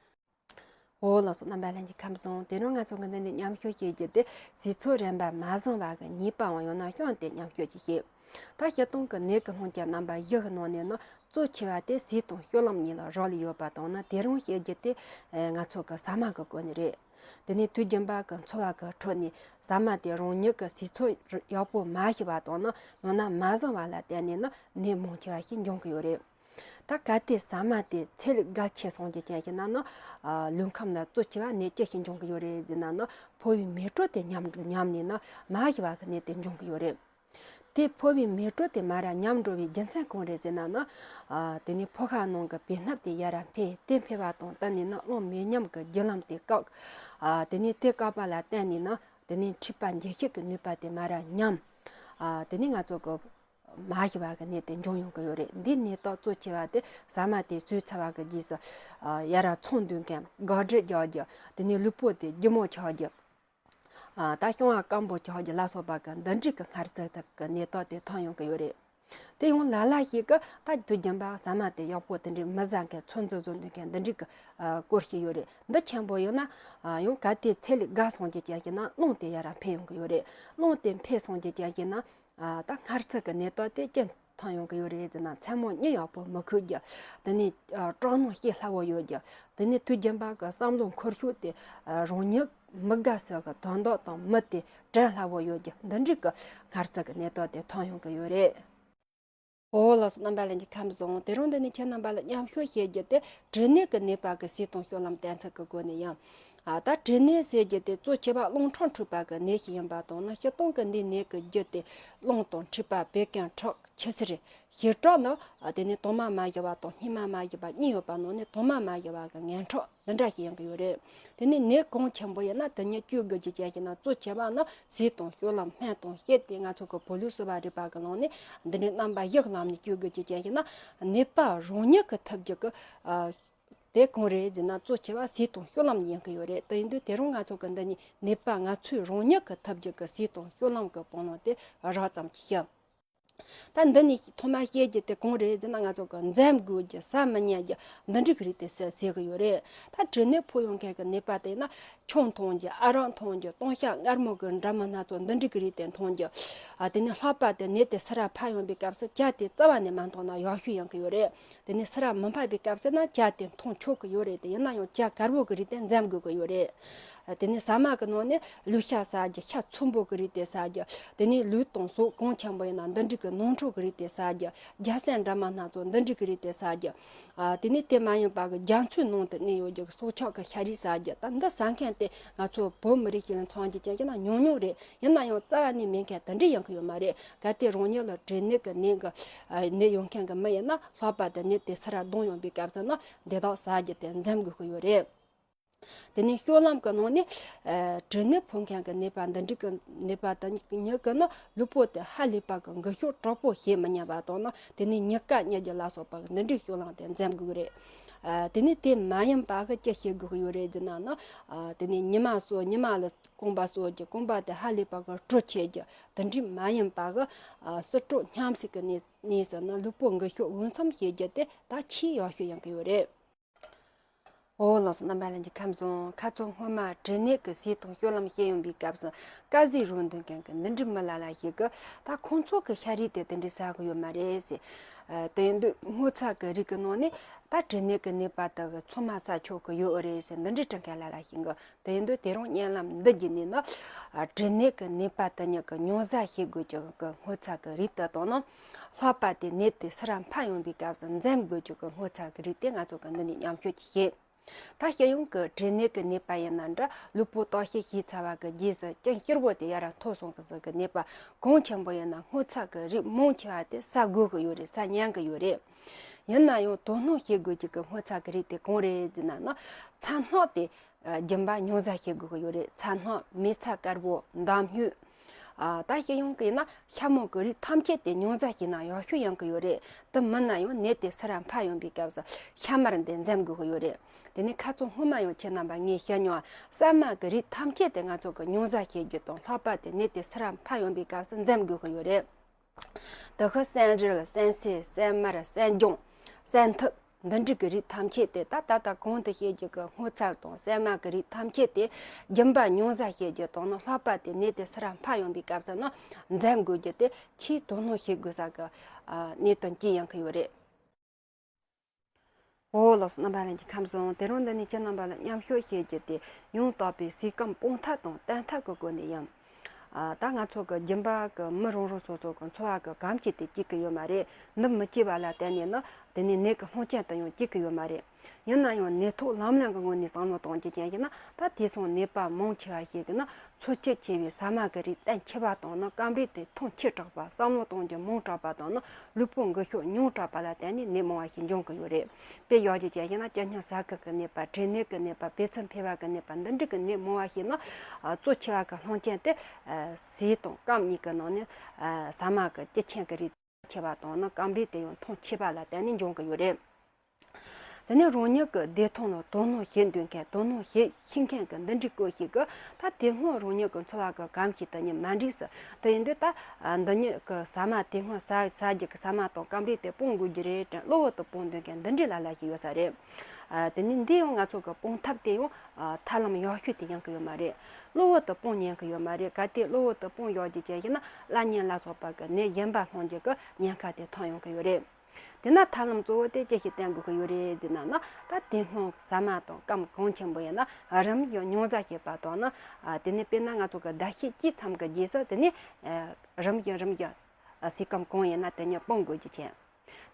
འོ་ལགས་སོ། རྣམ་པ་ལྷན་རྒྱས་ཁམས་བཟང་། དེ་རིང་ང་ཚོ་གི་འདི་ནས་མཉམ་ཞུགས་བྱེད་རྒྱུ་དེ་ཟས་ཚོད་རན་པ་མ་བཟུང་བ་གི་ཉེས་པའམ་ཡང་ན་སྐྱོན་དེ་མཉམ་སྤྱོད་ཅིག་བྱེད། ད་སྤྱིར་བཏང་གི་ནད་ཀྱི་སློང་རྒྱུ་རྣམ་པ་བཞི་གི་ནང་ནས་ནི་གཙོ་ཆེ་བ་དེ་ཟས་དང་སྤྱོད་ལམ་གཉིས་ལ་རག་ལས་ཡོད་པ་དང་ནི། དེ་རིང་བཤད་རྒྱུ་དེ་ང་ཚོ་གི་ཟ་མ་གི་སྐོར་ནས་རེད། དེ་ནས་དུས་རྒྱུན་པ་གི་འཚོ་བ་གི་ཁྲོད་ནས་ཟ་མ་དེ་རང་ཉིད་ཀྱི་ཟས་ཚོད་ཡག་པོ་མ་ཤེས་པ་དང་ནི། ཡང་ན་མ་བཟུང་བ་ལ་བརྟེན་ནས་ནི་ནད་མང་ཆེ་བ་ཞིག་འབྱུང་གི་ཡོད་རེད། ད་གལ་ཏེ་ཟ་མ་དེ་ཚད་ལས་བརྒལ་ཆེ་སོང་རྒྱུ་ཅན་ཞིག་ན་ནི། ཨ། ལུས་ཁམས་ལ་གཙོ་ཆེ་བ་ནད་ཅི་ཞིག་འབྱུང་གི་ཡོད་རེད་ཟེར་ན་ནི། ཕོ་བའི་མེ་དྲོད་དེ་ཉམས་ཉམས་ནས་ནི་མ་ཤི་བ་གི་ནད་དེ་འབྱུང་གི་ཡོད་རེད། དེ་ཕོ་བའི་མེ་དྲོད་དེ་མར་ཉམས་འགྲོ་བའི་རྒྱུ་མཚན་གང་རེད་ཟེར་ན་ནི། ཨ། དེ་ནས་ཕོ་ཁ་ནང་གི་བེ་སྣབས་དེ་ཡར་འཕེལ། དེ་འཕེལ་བ་དང་བསྟུན་ནས་ནི་རླུང་མེ་མཉམ་གྱི་རྒྱུ་ལམ་དེ་བཀག་ཨ། དེ་ནས་དེ་བཀག་པ་ལ་བརྟེན་ནས་ནི། དེ་ནས་མཁྲིས་པ་འགྱུར་བྱེད་ཀྱི་ནུས་པ་དེ་མར་ཉམས། ཨ། དེ་ནས་ང་ཚོ་གི་མ་ཤི་བ་གི་ནད་དེ་འབྱུང་ཡོང་གི་ཡོད་རེད། འདིའི་ནད་རྟགས་གཙོ་ཆེ་བ་དེ་ཟ་མ་དེ་ཟོས་ཚར་བ་གི་རྗེས་སུ། ཨ། ཡར་ཚོང་འདུས་མཁན། དགག་སྒྲུབ་རྒྱག་རྒྱུ། དེ་ནས་ལུས་པོ་དེ་ལྗིད་མོ་ཆགས་རྒྱུ། ཨ། ད་རྐྱང་བ་སྐམ་པོ་ཆགས་རྒྱུ་ལ་སོགས་པ་གི་འདི་འདྲའི་གི་སྔར་ཚད་ཀྱི་ནད་རྟགས་དེ་ཐོན་ཡོང་གི་ཡོད་རེད། དེ་ཡང་ལ་ལ་ཞིག་གི་ད་དུས་རྒྱུན་པ་ཟ་མ་དེ་ཡག་པོ་དེ་འདྲའི་མི་ཟ་མཁན། ཚོད་འཛིན་བཟོ་འདུས་མཁན་འདི་འདྲའི་གི། ཨ། སྐོར་ཞིག་ཡོད་རེད། འདི་ཆེན་པོ་ཡོད་ན། ཨ། ཡང་གལ་ཏེ་ཚད་ལས་བརྒལ་སོང་རྒྱུ་ཅན་ཞིག་ན་རླུང་དེ་ཡར་འཕེལ་ཡོང་གི་ཡོད་རེད། རླུང་དེ་འཕེལ་སོང་རྒྱུ་ཅན་ཞིག་ན། ཨ། ད་སྔར་ཚད་ཀྱི་ནད་རྟགས་དེ་ཅི་ཐོན་ཡོང་གི་ཡོད་རེད་ཟེར་ན། མཚན་མོ་གཉིད་ཡག་པོ་མི་ཁུག་རྒྱུ། དེ་ནས། ཨ། སྐྲག་སྣང་སྐྱེ་སླ་བོ་ཡོད་རྒྱུ། དེ་ནས་དུས་རྒྱུན་པ་གི་བསམ་བློ་འཁོར་ཤུགས་དེ། ཨ། རང་ཉིད་མི་དགའ་སའི་གི་དོན་དག་དང་མི་དེ་དྲན་སླ་བོ་ཡོད་རྒྱུ། འདི་འདྲའི་གི་སྔར་ཚད་ཀྱི་ནད་རྟགས་དེ་ཐོན་ཡོང་གི་ཡོད་རེད། འོ་ལགས་སོ། རྣམ་པ་ལྷན་རྒྱས་ཁམས་བཟང་། དེ་རིང་འདི་ནས་ཁྱེད་རྣམ་པ་ལ་མཉམ་ཞུགས་བྱེད་རྒྱུ་དེ་གྲིབ་ནད་ཀྱི་ནད་པ་གི་ཟས་དང་སྤྱོད་ལམ་གཏན་ཚིགས་ཀྱི་སྒོ་ནས་ཡིན། ཨ། ད་དྲེད་ནད་ཟེར་རྒྱུ་དེ་གཙོ་ཆེ་བ་རླུང་ཁྲག་འཁྲུགས་པ་གི་ནད་ཞིག་ཡིན་པ་དང་ནི། སྤྱིར་བཏང་གི་འདིའི་ནད་ཀྱི་རྒྱུ་དེ་རླུང་དང་མཁྲིས་པ། བད་ཀན། ཁྲག། ཆུ་སེར། བྱེ་བྲག་ནི། ཨ། དེ་ནས་དྭངས་མ་མ་ཞི་བ་དང་སྙིགས་མ་མ་ཞི་བ་གཉིས་ཡོད་པ་ནང་ནས། དྭངས་མ་མ་ཞི་བ་གི་ངན་ཁྲག་འདི་འདྲ་ཞིག་ཡོང་གི་ཡོད་རེད། དེ་ནས་ནད་གལ་ཆེན་པོ་ཡིན་ན་དེ་གཉིས་བཅོས་དགོས་རྒྱུ་ཅན་ཞིག་ན། གཙོ་ཆེ་བ་ནི་ཟས་དང་སྤྱོད་ལམ། སྨན་དང་དབྱེ་དེ་ང་ཚོ་གི་བོད་ལུགས་གསོ་བ་རིག་པ་གི་ནང་ནས་འདི་འདྲའི་རྣམ་པ་བཞིའི་ལམ་ནས་བཅོས་དགོས་རྒྱུ་ཅན་ཞིག་ན། ནད་པ་རང་ཉིད་ཀྱིས་ཐུབ་རྒྱུ་གི། ཨ། དེ་གང་རེད་ཟེར་ན། གཙོ་ཆེ་བ་ཟས་དང་སྤྱོད་ལམ་ཡིན་གྱི་ཡོད་རེད། དེ་ཡིན་དུས་དེ་རིང་ང་ཚོ་གི་འདི་ནས་ནད་པ་ང་ཚོས་རང་ཉིད་ཀྱིས་ཐུབ་རྒྱུ་གི་ཟས་དང་སྤྱོད་ལམ་གྱི་སྤང་བླང་དེ་རགས་ཙམ་ཞིག་ཞུ། ད་འདི་ནས་ཐོག་མ་བཤད་རྒྱུ་དེ་གང་རེད་ཟེར་ན། ང་ཚོ་གི་འཛེམ་དགོས་རྒྱུ། ཟ་མི་ཉན་རྒྱུ་འདི་འདྲ་གི་རིགས་དེ་ཟེར་ཟེར་གི་ཡོད་རེད། ད་དྲེད་ནད་ཕོག་ཡོང་མཁན་གྱི་ནད་པ་དེ་ན་ཆང་འཐུང་རྒྱུ། ཨ་རག་འཐུང་རྒྱུ། ལྟུང་བཤགས་མངར་མོ་གི་འདྲ་མིན་སྣ་ཚོགས་འདི་འདྲ་གི་རིགས་དེ་འཐུང་རྒྱུ། ཨ། དེ་ནས་ལྷགས་པ་དེ་ནད་དེ་སུ་ར་ཕོག་ཡོང་པའི་སྐབས་སུ་ཇ་དེ་རྩ་བ་ནས་མ་འཐུང་ན་ཡག་ཤོས་ཡོང་གི་ཡོད་རེད། དེ་ནས་སུ་ར་མི་ཕོག་པའི་སྐབས་སུ་ན་ཇ་དེ་འཐུང་ཆོག་གི་ཡོད་རེད་དེ། ཡིན་ན་ཡང་ཇ་དཀར་པོ་གི་རིགས་དེ་འཛེམ་དགོས་གི་ཡོད་རེད། དེ་ནས་ཟ་མ་གི་ནང་ནས་ལུག་ཤ་ཟ་རྒྱུ། ཤ་ཚོན་པོ་གི་རིགས་དེ་ཟ་རྒྱུ། དེ་ནས་ལུག་དང་ཟོག་གལ་ཆེན་པོ་ཡིན་ན་འདི་འདྲ་གི་ནོར་འཁྲུལ་གི་རིགས་དེ་ཟ་རྒྱུ། རྒྱ་སྲན་འདྲ་མིན་སྣ་ཚོགས་འདི་འདྲ་གི་རིགས་དེ་ཟ་རྒྱུ། ཨ། དེ་ནས་དེ་མ་ཡིན་པ་གི་རྒྱ་མཚོའི་ནང་དུ་གནས་ཡོད་རྒྱུ་གི་སྲོག་ཆགས་གི་ཤ་རིགས་ཟ་རྒྱུ། ད་འདི་ཟ་མཁན་དེ་ང་ཚོ་བོད་མི་རིགས་ཤིག་ལ་མཚོན་རྒྱུ་ཅན་ཞིག་ན་ཉུང་ཉུང་རེད། ཡིན་ན་ཡང་རྩ་བ་ནས་མེད་མཁན་དེ་འདྲ་ཡོང་གི་ཡོད་མ་རེད། གལ་ཏེ་རང་ཉིད་ལ་དྲེད་ནད་ཀྱི་ནད་ཀྱི། ཨ། ནད་ཡོད་མཁན་གྱི་མི་ཡིན་ན། ལྷགས་པ་དེ་ནད་དེ་སུ་ར་ལྡང་ཡོང་པའི་སྐབས་སུ་ན་འདི་དག་ཟ་རྒྱུ་དེ་འཛེམ་དགོས་ཀྱི་ཡོད་རེད། དེ་ནས་སྤྱོད་ལམ་གྱི་ནང་ནས། ཨ། དྲེད་ནད་ཕོག་མཁན་གྱི་ནད་པ་འདི་འདྲ་གི་ནད་པ་དེ་ཉིད་ཀྱིས་ནི་ལུས་པོ་དེ་ཧ་ལས་པ་གི་འགུལ་སྐྱོད་དྲག་པོ་བྱེད་མི་ཉན་པ་དང་ནི། དེ་ནས་མྱི་ཀ་མྱི་རྒྱུ་ལ་སོགས་པ་གི་འདི་འདྲའི་སྤྱོད་ལམ་དེ་འཛེམ་དགོས་ཀྱི་རེད། ཨ། དེ་ནས་དེ་མ་ཡིན་པ་གི་ཅི་བྱེད་དགོས་ཀྱི་ཡོད་རེད་ཟེར་ན་ནི། ཨ། དེ་ནས་ཉི་མ་གསོ། ཉི་མ་ལ་རྐང་པ་གསོ་རྒྱུ། རྐང་པ་དེ་ཧ་ལས་པ་གི་དྲོད་ཆེ་རྒྱུ། དེ་འདྲའི་མ་ཡིན་པ་གི། ཨ། ཟུར་དྲོད་སྙོམས་སུ་གི་གནས་གནས་སུ་ནི་ལུས་པོ་འགུལ་སྐྱོད་འོས་འཚམ་བྱེད་རྒྱུ་དེ་ད་ཆེས་ཡག་ཤོས་ཡོང་གི་ཡོད་རེད། འོ་ལགས་སོ། རྣམ་པ་ལྷན་རྒྱས་ཁམས་བཟང་། ཁ་ཚོ་སྔོན་མ་དྲེད་ནད་ཀྱི་ཟས་དང་སྤྱོད་ལམ་བཤད་ཡོང་པའི་སྐབས་སུ། དཀར་ཟས་རོ་འདོན་མཁན་གྱི་འདི་འདྲའི་མི་ལ་ལ་ཞིག་གིས་ད་ཁོང་ཚོ་གི་ཤ་རིགས་དེ་དེ་འདྲའི་ཟ་གི་ཡོད་མ་རེད་ཟེར། ཨ། དེ་ཡིན་དུས་སྔོ་ཚལ་གྱི་རིགས་ཀྱི་ནང་ནས་ད་དྲེད་ནད་ཀྱི་ནད་པ་དག་གིས་ཚང་མ་ཟ་ཆོག་གི་ཡོད་རེད་ཟེར་འདི་འདྲའི་དྲི་མཁན་ལ་ལ་ཞིག་གིས། དེ་ཡིན་དུས་དེ་རིང་བརྙན་ལམ་འདི་བརྒྱུད་ནས་ནི། ཨ། དྲེད་ནད་ཀྱི་ནད་པ་དེ་ཉིད་ཀྱིས་མྱོང་ཟ་བྱེད་དགོས་རྒྱུ་གི་སྔོ་ཚལ་གྱི་རིགས་དེ་དང་ནི། ལྷག་པ་དེ་ནད་དེ་སུ་ར་ཕོག་ཡོང་པའི་སྐབས་སུ་འཛེམ་དགོས་རྒྱུ་གི་སྔོ་ཚལ་གྱི་རིགས་དེ་ང་ཚོ་གིས་འདི་ནས་མཉམ་སྤྱོད་ཅིག་བྱེད། ད་སྤྱི་ཡོངས་ཀྱི་དྲེད་ནད་ཀྱི་ནད་པ་ཡིན་ན་འདྲ། ལུས་པོ་བརྟག་དཔྱད་བྱས་ཚར་བ་གི་རྗེས་སུ་གཅིན་སྐྱུར་པོ་དེ་ཡར་མཐོ་སོང་གི་ཟེར་གི་ནད་པ་གལ་ཆེན་པོ་ཡིན་ན། སྔོ་ཚལ་གྱི་རིགས་མང་ཆེ་བ་དེ་ཟ་དགོས་ཀྱི་ཡོད་རེད། ཟ་ཉན་གྱི་ཡོད་རེད། ཡིན་ན་ཡང་དོ་སྣང་བྱེད་དགོས་རྒྱུ་གི་སྔོ་ཚལ་གྱི་རིགས་དེ་གང་རེད་ཟེར་ན་ནི། ཚྭ་སྣག་དེ། ཨ། རྒྱུན་པར་མྱོང་ཟ་བྱེད་དགོས་ཀྱི་ཡོད་རེད། ཚྭ་སྣག་མེ་ཚ་དཀར་པོ། འདམ་སྨྱུག་ཨ། ད་སྤྱི་ཡོངས་ཀྱི་ཡིན་ན་ཤ་མོ་གི་རིགས་ཐམས་ཅད་དེ་མྱོང་ཟ་བྱས་ན་ཡག་ཤོས་ཡོང་གི་ཡོད་རེད། དེ་མིན་ན་ཡང་ནད་དེ་སུ་ར་ཕོག་ཡོང་པའི་སྐབས་སུ་ཤ་མར་འདི་འཛེམ་དགོས་ཀྱི་ཡོད་རེད། དེ་ནས་ཁ་ཚོ་སྔོན་མ་ཡང་ཁྱེད་རྣམ་པ་ངས་བཤད་མྱོང་། སྲན་མ་གི་རིགས་ཐམས་ཅད་དེ་ང་ཚོ་གིས་མྱོང་ཟ་བྱེད་རྒྱུ་དང་། ལྷག་པ་དེ་ནད་དེ་སུ་ར་ཕོག་ཡོང་པའི་སྐབས་སུ་འཛེམ་དགོས་ཀྱི་ཡོད་རེད། དེ་ཁ་སྲན་རིལ། སྲན་སེ། སྲན་མར། སྲན་ལྗང་། སྲན་ཐིག་འདི་འདྲ་གི་རིགས་ཐམས་ཅད་དེ། ད་ད་ལྟ་གོང་དུ་བཤད་རྒྱུ་གི་སྔོ་ཚལ་དང་སྲན་མ་གི་རིགས་ཐམས་ཅད་དེ་རྒྱུན་པར་མྱོང་ཟ་བྱེད་རྒྱུ་དང་ནི། ལྷག་པ་དེ་ནད་དེ་སུ་ར་ཕོག་ཡོང་པའི་སྐབས་སུ་ནི་འཛེམ་དགོས་རྒྱུ་དེ་ཆེས་དོ་སྣང་བྱེད་དགོས་ས་གི། ཨ། གནད་དོན་གཅིག་ཡོང་གི་ཡོད་རེད། འོ་ལགས་སོ། རྣམ་པ་ལྷན་རྒྱས་ཁམས་བཟང་། དེ་རིང་འདི་ནས་ཁྱེད་རྣམ་པ་ལ་མཉམ་ཞུགས་བྱེད་རྒྱུ་དེ་ཡང་དག་པའི་ཟས་སྐོམ་སྤང་ཐབས་དང་བསྟེན་ཐབས་ཀྱི་སྒོ་ནས་ཡིན། ཨ། ད་ང་ཚོ་གི་རྒྱུན་པ་གི་མི་རང་རང་སོ་སོ་གི་འཚོ་བ་གི་གོམས་གཤིས་དེ་གཅིག་གི་ཡོད་མ་རེད། འདི་མི་སྐྱེ་བ་ལ་བརྟེན་ནས་ནི་དེ་ནས་ནད་ཀྱི་རླུང་རྐྱེན་དེ་ཡང་གཅིག་གི་ཡོད་མ་རེད། ཡིན་ན་ཡང་ནད་ཐོག་ལམ་རིམ་གི་ངོས་ནས་བསམ་བློ་གཏོང་རྒྱུ་ཅན་ཞིག་ན། ད་དེང་སང་ནད་པ་མང་ཆེ་བ་ཞིག་གིས་ནི་འཚོ་བཅུད་ཆེ་བའི་ཟ་མ་གི་རིགས་བསྟེན་ཆེ་བ་དང་ནི། སྐོམ་རིགས་དེ་འཐུང་ཆེ་དྲགས་པ། བསམ་བློ་གཏོང་རྒྱུ་མང་དྲགས་པ་དང་ནི། ལུས་པོ་འགུལ་ཤུགས་ཉུང་དྲགས་པ་ལ་བརྟེན་ནས་ནད་མང་བ་ཞིག་འབྱུང་གི་ཡོད་རེད། དཔེ་བཞག་རྒྱུ་ཅན་ཞིག་ན། སྐྱེ་སྙིང་ཟ་ཁུ་གི་ནད་པ། དྲེད་ནད་ཀྱི་ནད་པ། བད་ཚལ་འཕེལ་བ་གི་ནད་པ། འདི་འདྲ་གི་ནད་མང་བ་ཞིག་ནི། ཨ། གཙོ་ཆེ་བ་གི་རླུང་རྐྱེན་དེ། ཨ། ཟས་དང་སྐོམ་གཉིས་ཀྱི་ནང་ནས། ཨ། ཟ་མ་གི་བཅུད་ཆེན་གྱི་རིགས་ཆེ་བ་དང་ནི། སྐོམ་རིགས་དེ་ཡང་འཐུང་ཆེ་བ་ལ་བརྟེན་ནས་འབྱུང་གི་ཡོད་རེད། དེ་ནས་རང་ཉིད་ཀྱི་བདེ་ཐང་ལ་དོ་སྣང་བྱེད་འདོད་མཁན། དོ་སྣང་བྱེད་ཤེས་མཁན་གྱི་འདི་འདྲའི་སྐོར་ཞིག་གིས། ད་དེ་སྔོན་རང་ཉིད་ཀྱི་འཚོ་བ་གི་གོམས་གཤིས་དེ་ཉིད་མ་འགྲིག་ས། དེ་ཡིན་དུས་ད། ཨ། འདི་ཉིད་ཀྱི་ཟ་མ། དེ་སྔོན་ཟ་ཟ་རྒྱུ་གི་ཟ་མ་དང་སྐོམ་རིགས་དེ་སྤང་དགོས་རྒྱུ་རེད་དྲན། གློ་བུར་དུ་སྤང་འདོད་མཁན་འདི་འདྲའི་ལ་ལ་ཞིག་ཡོད་ས་རེད། ཨ། དེ་ནས་འདི་ཡང་ང་ཚོ་གི་སྤང་ཐབས་དེ་ཡང་། ཨ། ཐབས་ལམ་ཡག་ཤོས་དེ་ཡོང་གི་ཡོད་མ་རེད། གློ་བུར་དུ་སྤང་ཉན་གི་ཡོད་མ་རེད། གལ་ཏེ་གློ་བུར་དུ་སྤང་བཞག་རྒྱུ་ཅན་ཞིག་ན། བླ་གཉན་ལ་སོགས་པ་གི་ནད་གཞན་པ་སློང་རྒྱུ་གི་ཉེན་ཁ་དེ་ཐོན་ཡོང་གི་ཡོད་རེད། དེ་ན་ཐབས་ལམ་གཙོ་བོ་དེ་ཅི་ཞིག་བསྟེན་དགོས་ཀྱི་ཡོད་རེད་ཟེར་ན་ནི། ད་དེ་སྔོན་ཟ་མ་དང་སྐོམ་གང་ཆེན་པོ་ཡིན་ན་རིམ་བཞིན་མྱོང་ཟ་བྱེད་པ་དང་ནི། ཨ། དེ་ནས་དཔེར་ན་ང་ཚོ་གི་ཟླ་ཤས་གཅིག་ཙམ་གྱི་རྗེས་སུ་དེ་ནས། ཨ། རིམ་བཞིན་རིམ་བཞིན། ཨ། ཟས་སྐོམ་གང་ཡིན་ན་དེ་ཉིད་སྤང་དགོས་རྒྱུ་ཅན།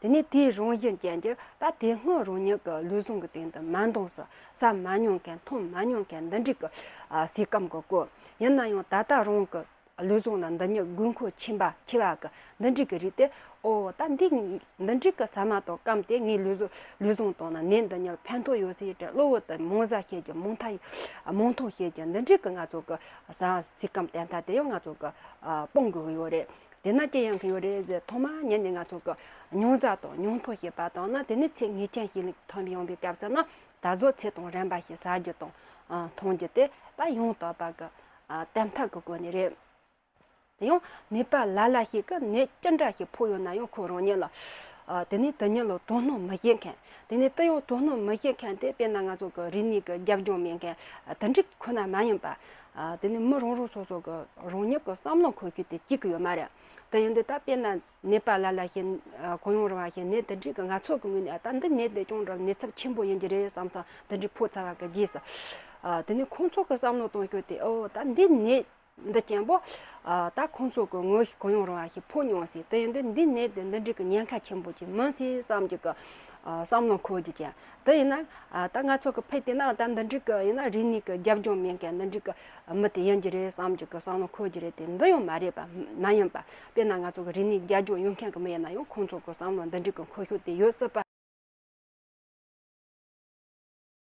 དེ་ནས་དེའི་རང་བཞིན་ཅན་གྱི་ད་དེ་སྔོན་རང་ཉིད་ཀྱི་ལུས་ཟུངས་ཀྱི་སྟེང་དུ་མ་འདང་ས་བསམ་མ་མྱོང་མཁན་མཐོང་མ་མྱོང་མཁན་འདི་འདྲའི་གི་ཨ་སེམས་ཁམས་ཀྱི་སྐོར་ཡིན་ན་ཡང་ད་ལྟ་རང་གི་ལུས་ཟུངས་ལ་འདི་ཉིད་དགོས་མཁོ་ཆེན་པ་ཆེ་བ་གི་འདི་འདྲའི་གི་རིགས་དེ། ཨོ་ད་འདི་འདི་འདྲའི་གི་ཟ་མ་དང་སྐམ་དེ་ངའི་ལུས་ཟུངས་ལུས་ཟུངས་དང་ན་ནད་འདི་ཉིད་ལ་ཕན་ཐོགས་ཡོད་ཟེར་ཡི་དེ་གློ་བུར་དུ་མང་ཟ་བྱེད་ཀྱི་མང་ཐ་མང་འཐུང་བྱེད་ཀྱི་འདི་འདྲའི་གི་ང་ཚོ་གི་ཟ་སེམས་ཁམས་བསྟེན་ཐབས་དེ་ཡང་ང་ཚོ་གི་ཨ་སྤོང་དགོས་ཀྱི་ཡོད་རེད། དེ་ན་ཅི་ཡང་གི་ཡོད་རེད་ཟེར། ཐོག་མ་ཉིད་ནས་ང་ཚོ་གི་ཉུང་ཟ་དང་ཉུང་འཐུང་བྱེད་པ་དང་ན། དེ་ནས་ཚེ་ངེས་ཅན་ཞིག་ལ་ཐོན་ཡོང་བའི་སྐབས་སུ་ན་ད་གཟོད་ཚེ་དང་རན་པ་ཞིག་ཟ་རྒྱུ་དང་ཨ་འཐུང་རྒྱུ་དེ་ད་ཡང་དག་པ་གི་ཨ་བསྟེན་ཐབས་ཀྱི་སྒོ་ནས་རེད། དེ་ཡང་ནད་པ་ལ་ལ་ཞིག་གི་ནད་ཅི་འདྲ་ཞིག་ཕོག་ཡོད་ན་ཡང་ཁོ་རང་ཉིད་ལ་ཨ་དེ་ནས་དེ་ཉིད་ལ་དོ་སྣང་མི་བྱེད་མཁན། དེ་ནས་དེ་ཡང་དོ་སྣང་མི་བྱེད་མཁན་དེ་དཔེར་ན་ང་ཚོ་གི་རིག་གནས་ཀྱི་རྒྱབ་ལྗོངས་མེད་མཁན་དེ་འདྲ་ཁོ་ན་མ་ཡིན་པ། ཨ་དེ་ནས་མི་རང་རང་སོ་སོ་གི་རང་ཉིད་ཀྱི་བསམ་བློ་འཁོར་རྒྱུ་དེ་གཅིག་གི་ཡོད་མ་རེད། དེ་ཡིན་དུས་ད་དཔེར་ན་ནད་པ་ལ་ལ་ཞིག་ཨ་གུ་ཡངས་རུ་བ་ཞིག་ནད་དེ་འདྲའི་གི་ང་ཚོ་གི་ངོས་ནས་ཨ་ད་འདི་ནད་དེ་ཅུང་འདྲ་ནད་ཚབས་ཆེན་པོ་ཡིན་གྱི་རེད་བསམ་ཙང་དེ་འདྲའི་ཕོག་ཚར་བ་གི་རྗེས་སུ། ཨ་དེ་ནས་ཁོང་ཚོ་གི་བསམ་བློ་གཏོང་ཤོག་དེ། ཨོ་ད་འདི་ནད་འདི་ཅན་པོ་ཨ་ད་ཁོང་ཚོ་གི་ངོ་ཤེས་གུ་ཡངས་རུ་བ་ཞིག་ཕོག་མྱོང་སྲིད། དེ་ཡིན་དུས་འདི་ནད་དེ་འདི་འདྲའི་གི་ཉེན་ཁ་ཆེན་པོ་ཅིག་མིན་སྲིད་བསམ་གྱི་གི་ཨ་བསམ་བློ་འཁོར་རྒྱུ་ཅན་དེ་ཡིན་ན། ཨ་ད་ང་ཚོ་གི་ཕལ་དེ་ན་ད་འདི་འདྲའི་གི་ཡིན་ན་རིག་གནས་གི་རྒྱབ་ལྗོངས་མེད་མཁན་འདི་འདྲའི་གི་མི་དེ་ཡིན་གྱི་རེད་བསམ་གྱི་གི་བསམ་བློ་འཁོར་རྒྱུ་རེད་དེ། འདི་ཡང་མ་རེད་པ། མ་ཡིན་པ། དཔེར་ན་ང་ཚོ་གི་རིག་གནས་རྒྱབ་ལྗོངས་ཡོད་མཁན་གི་མི་ཡིན་ན་ཡང་ཁོང་ཚོ་གི་བསམ་བློ་འདི་འདྲའི་གི་འཁོར་ཤུགས་དེ་ཡོད་སྲིད་པ།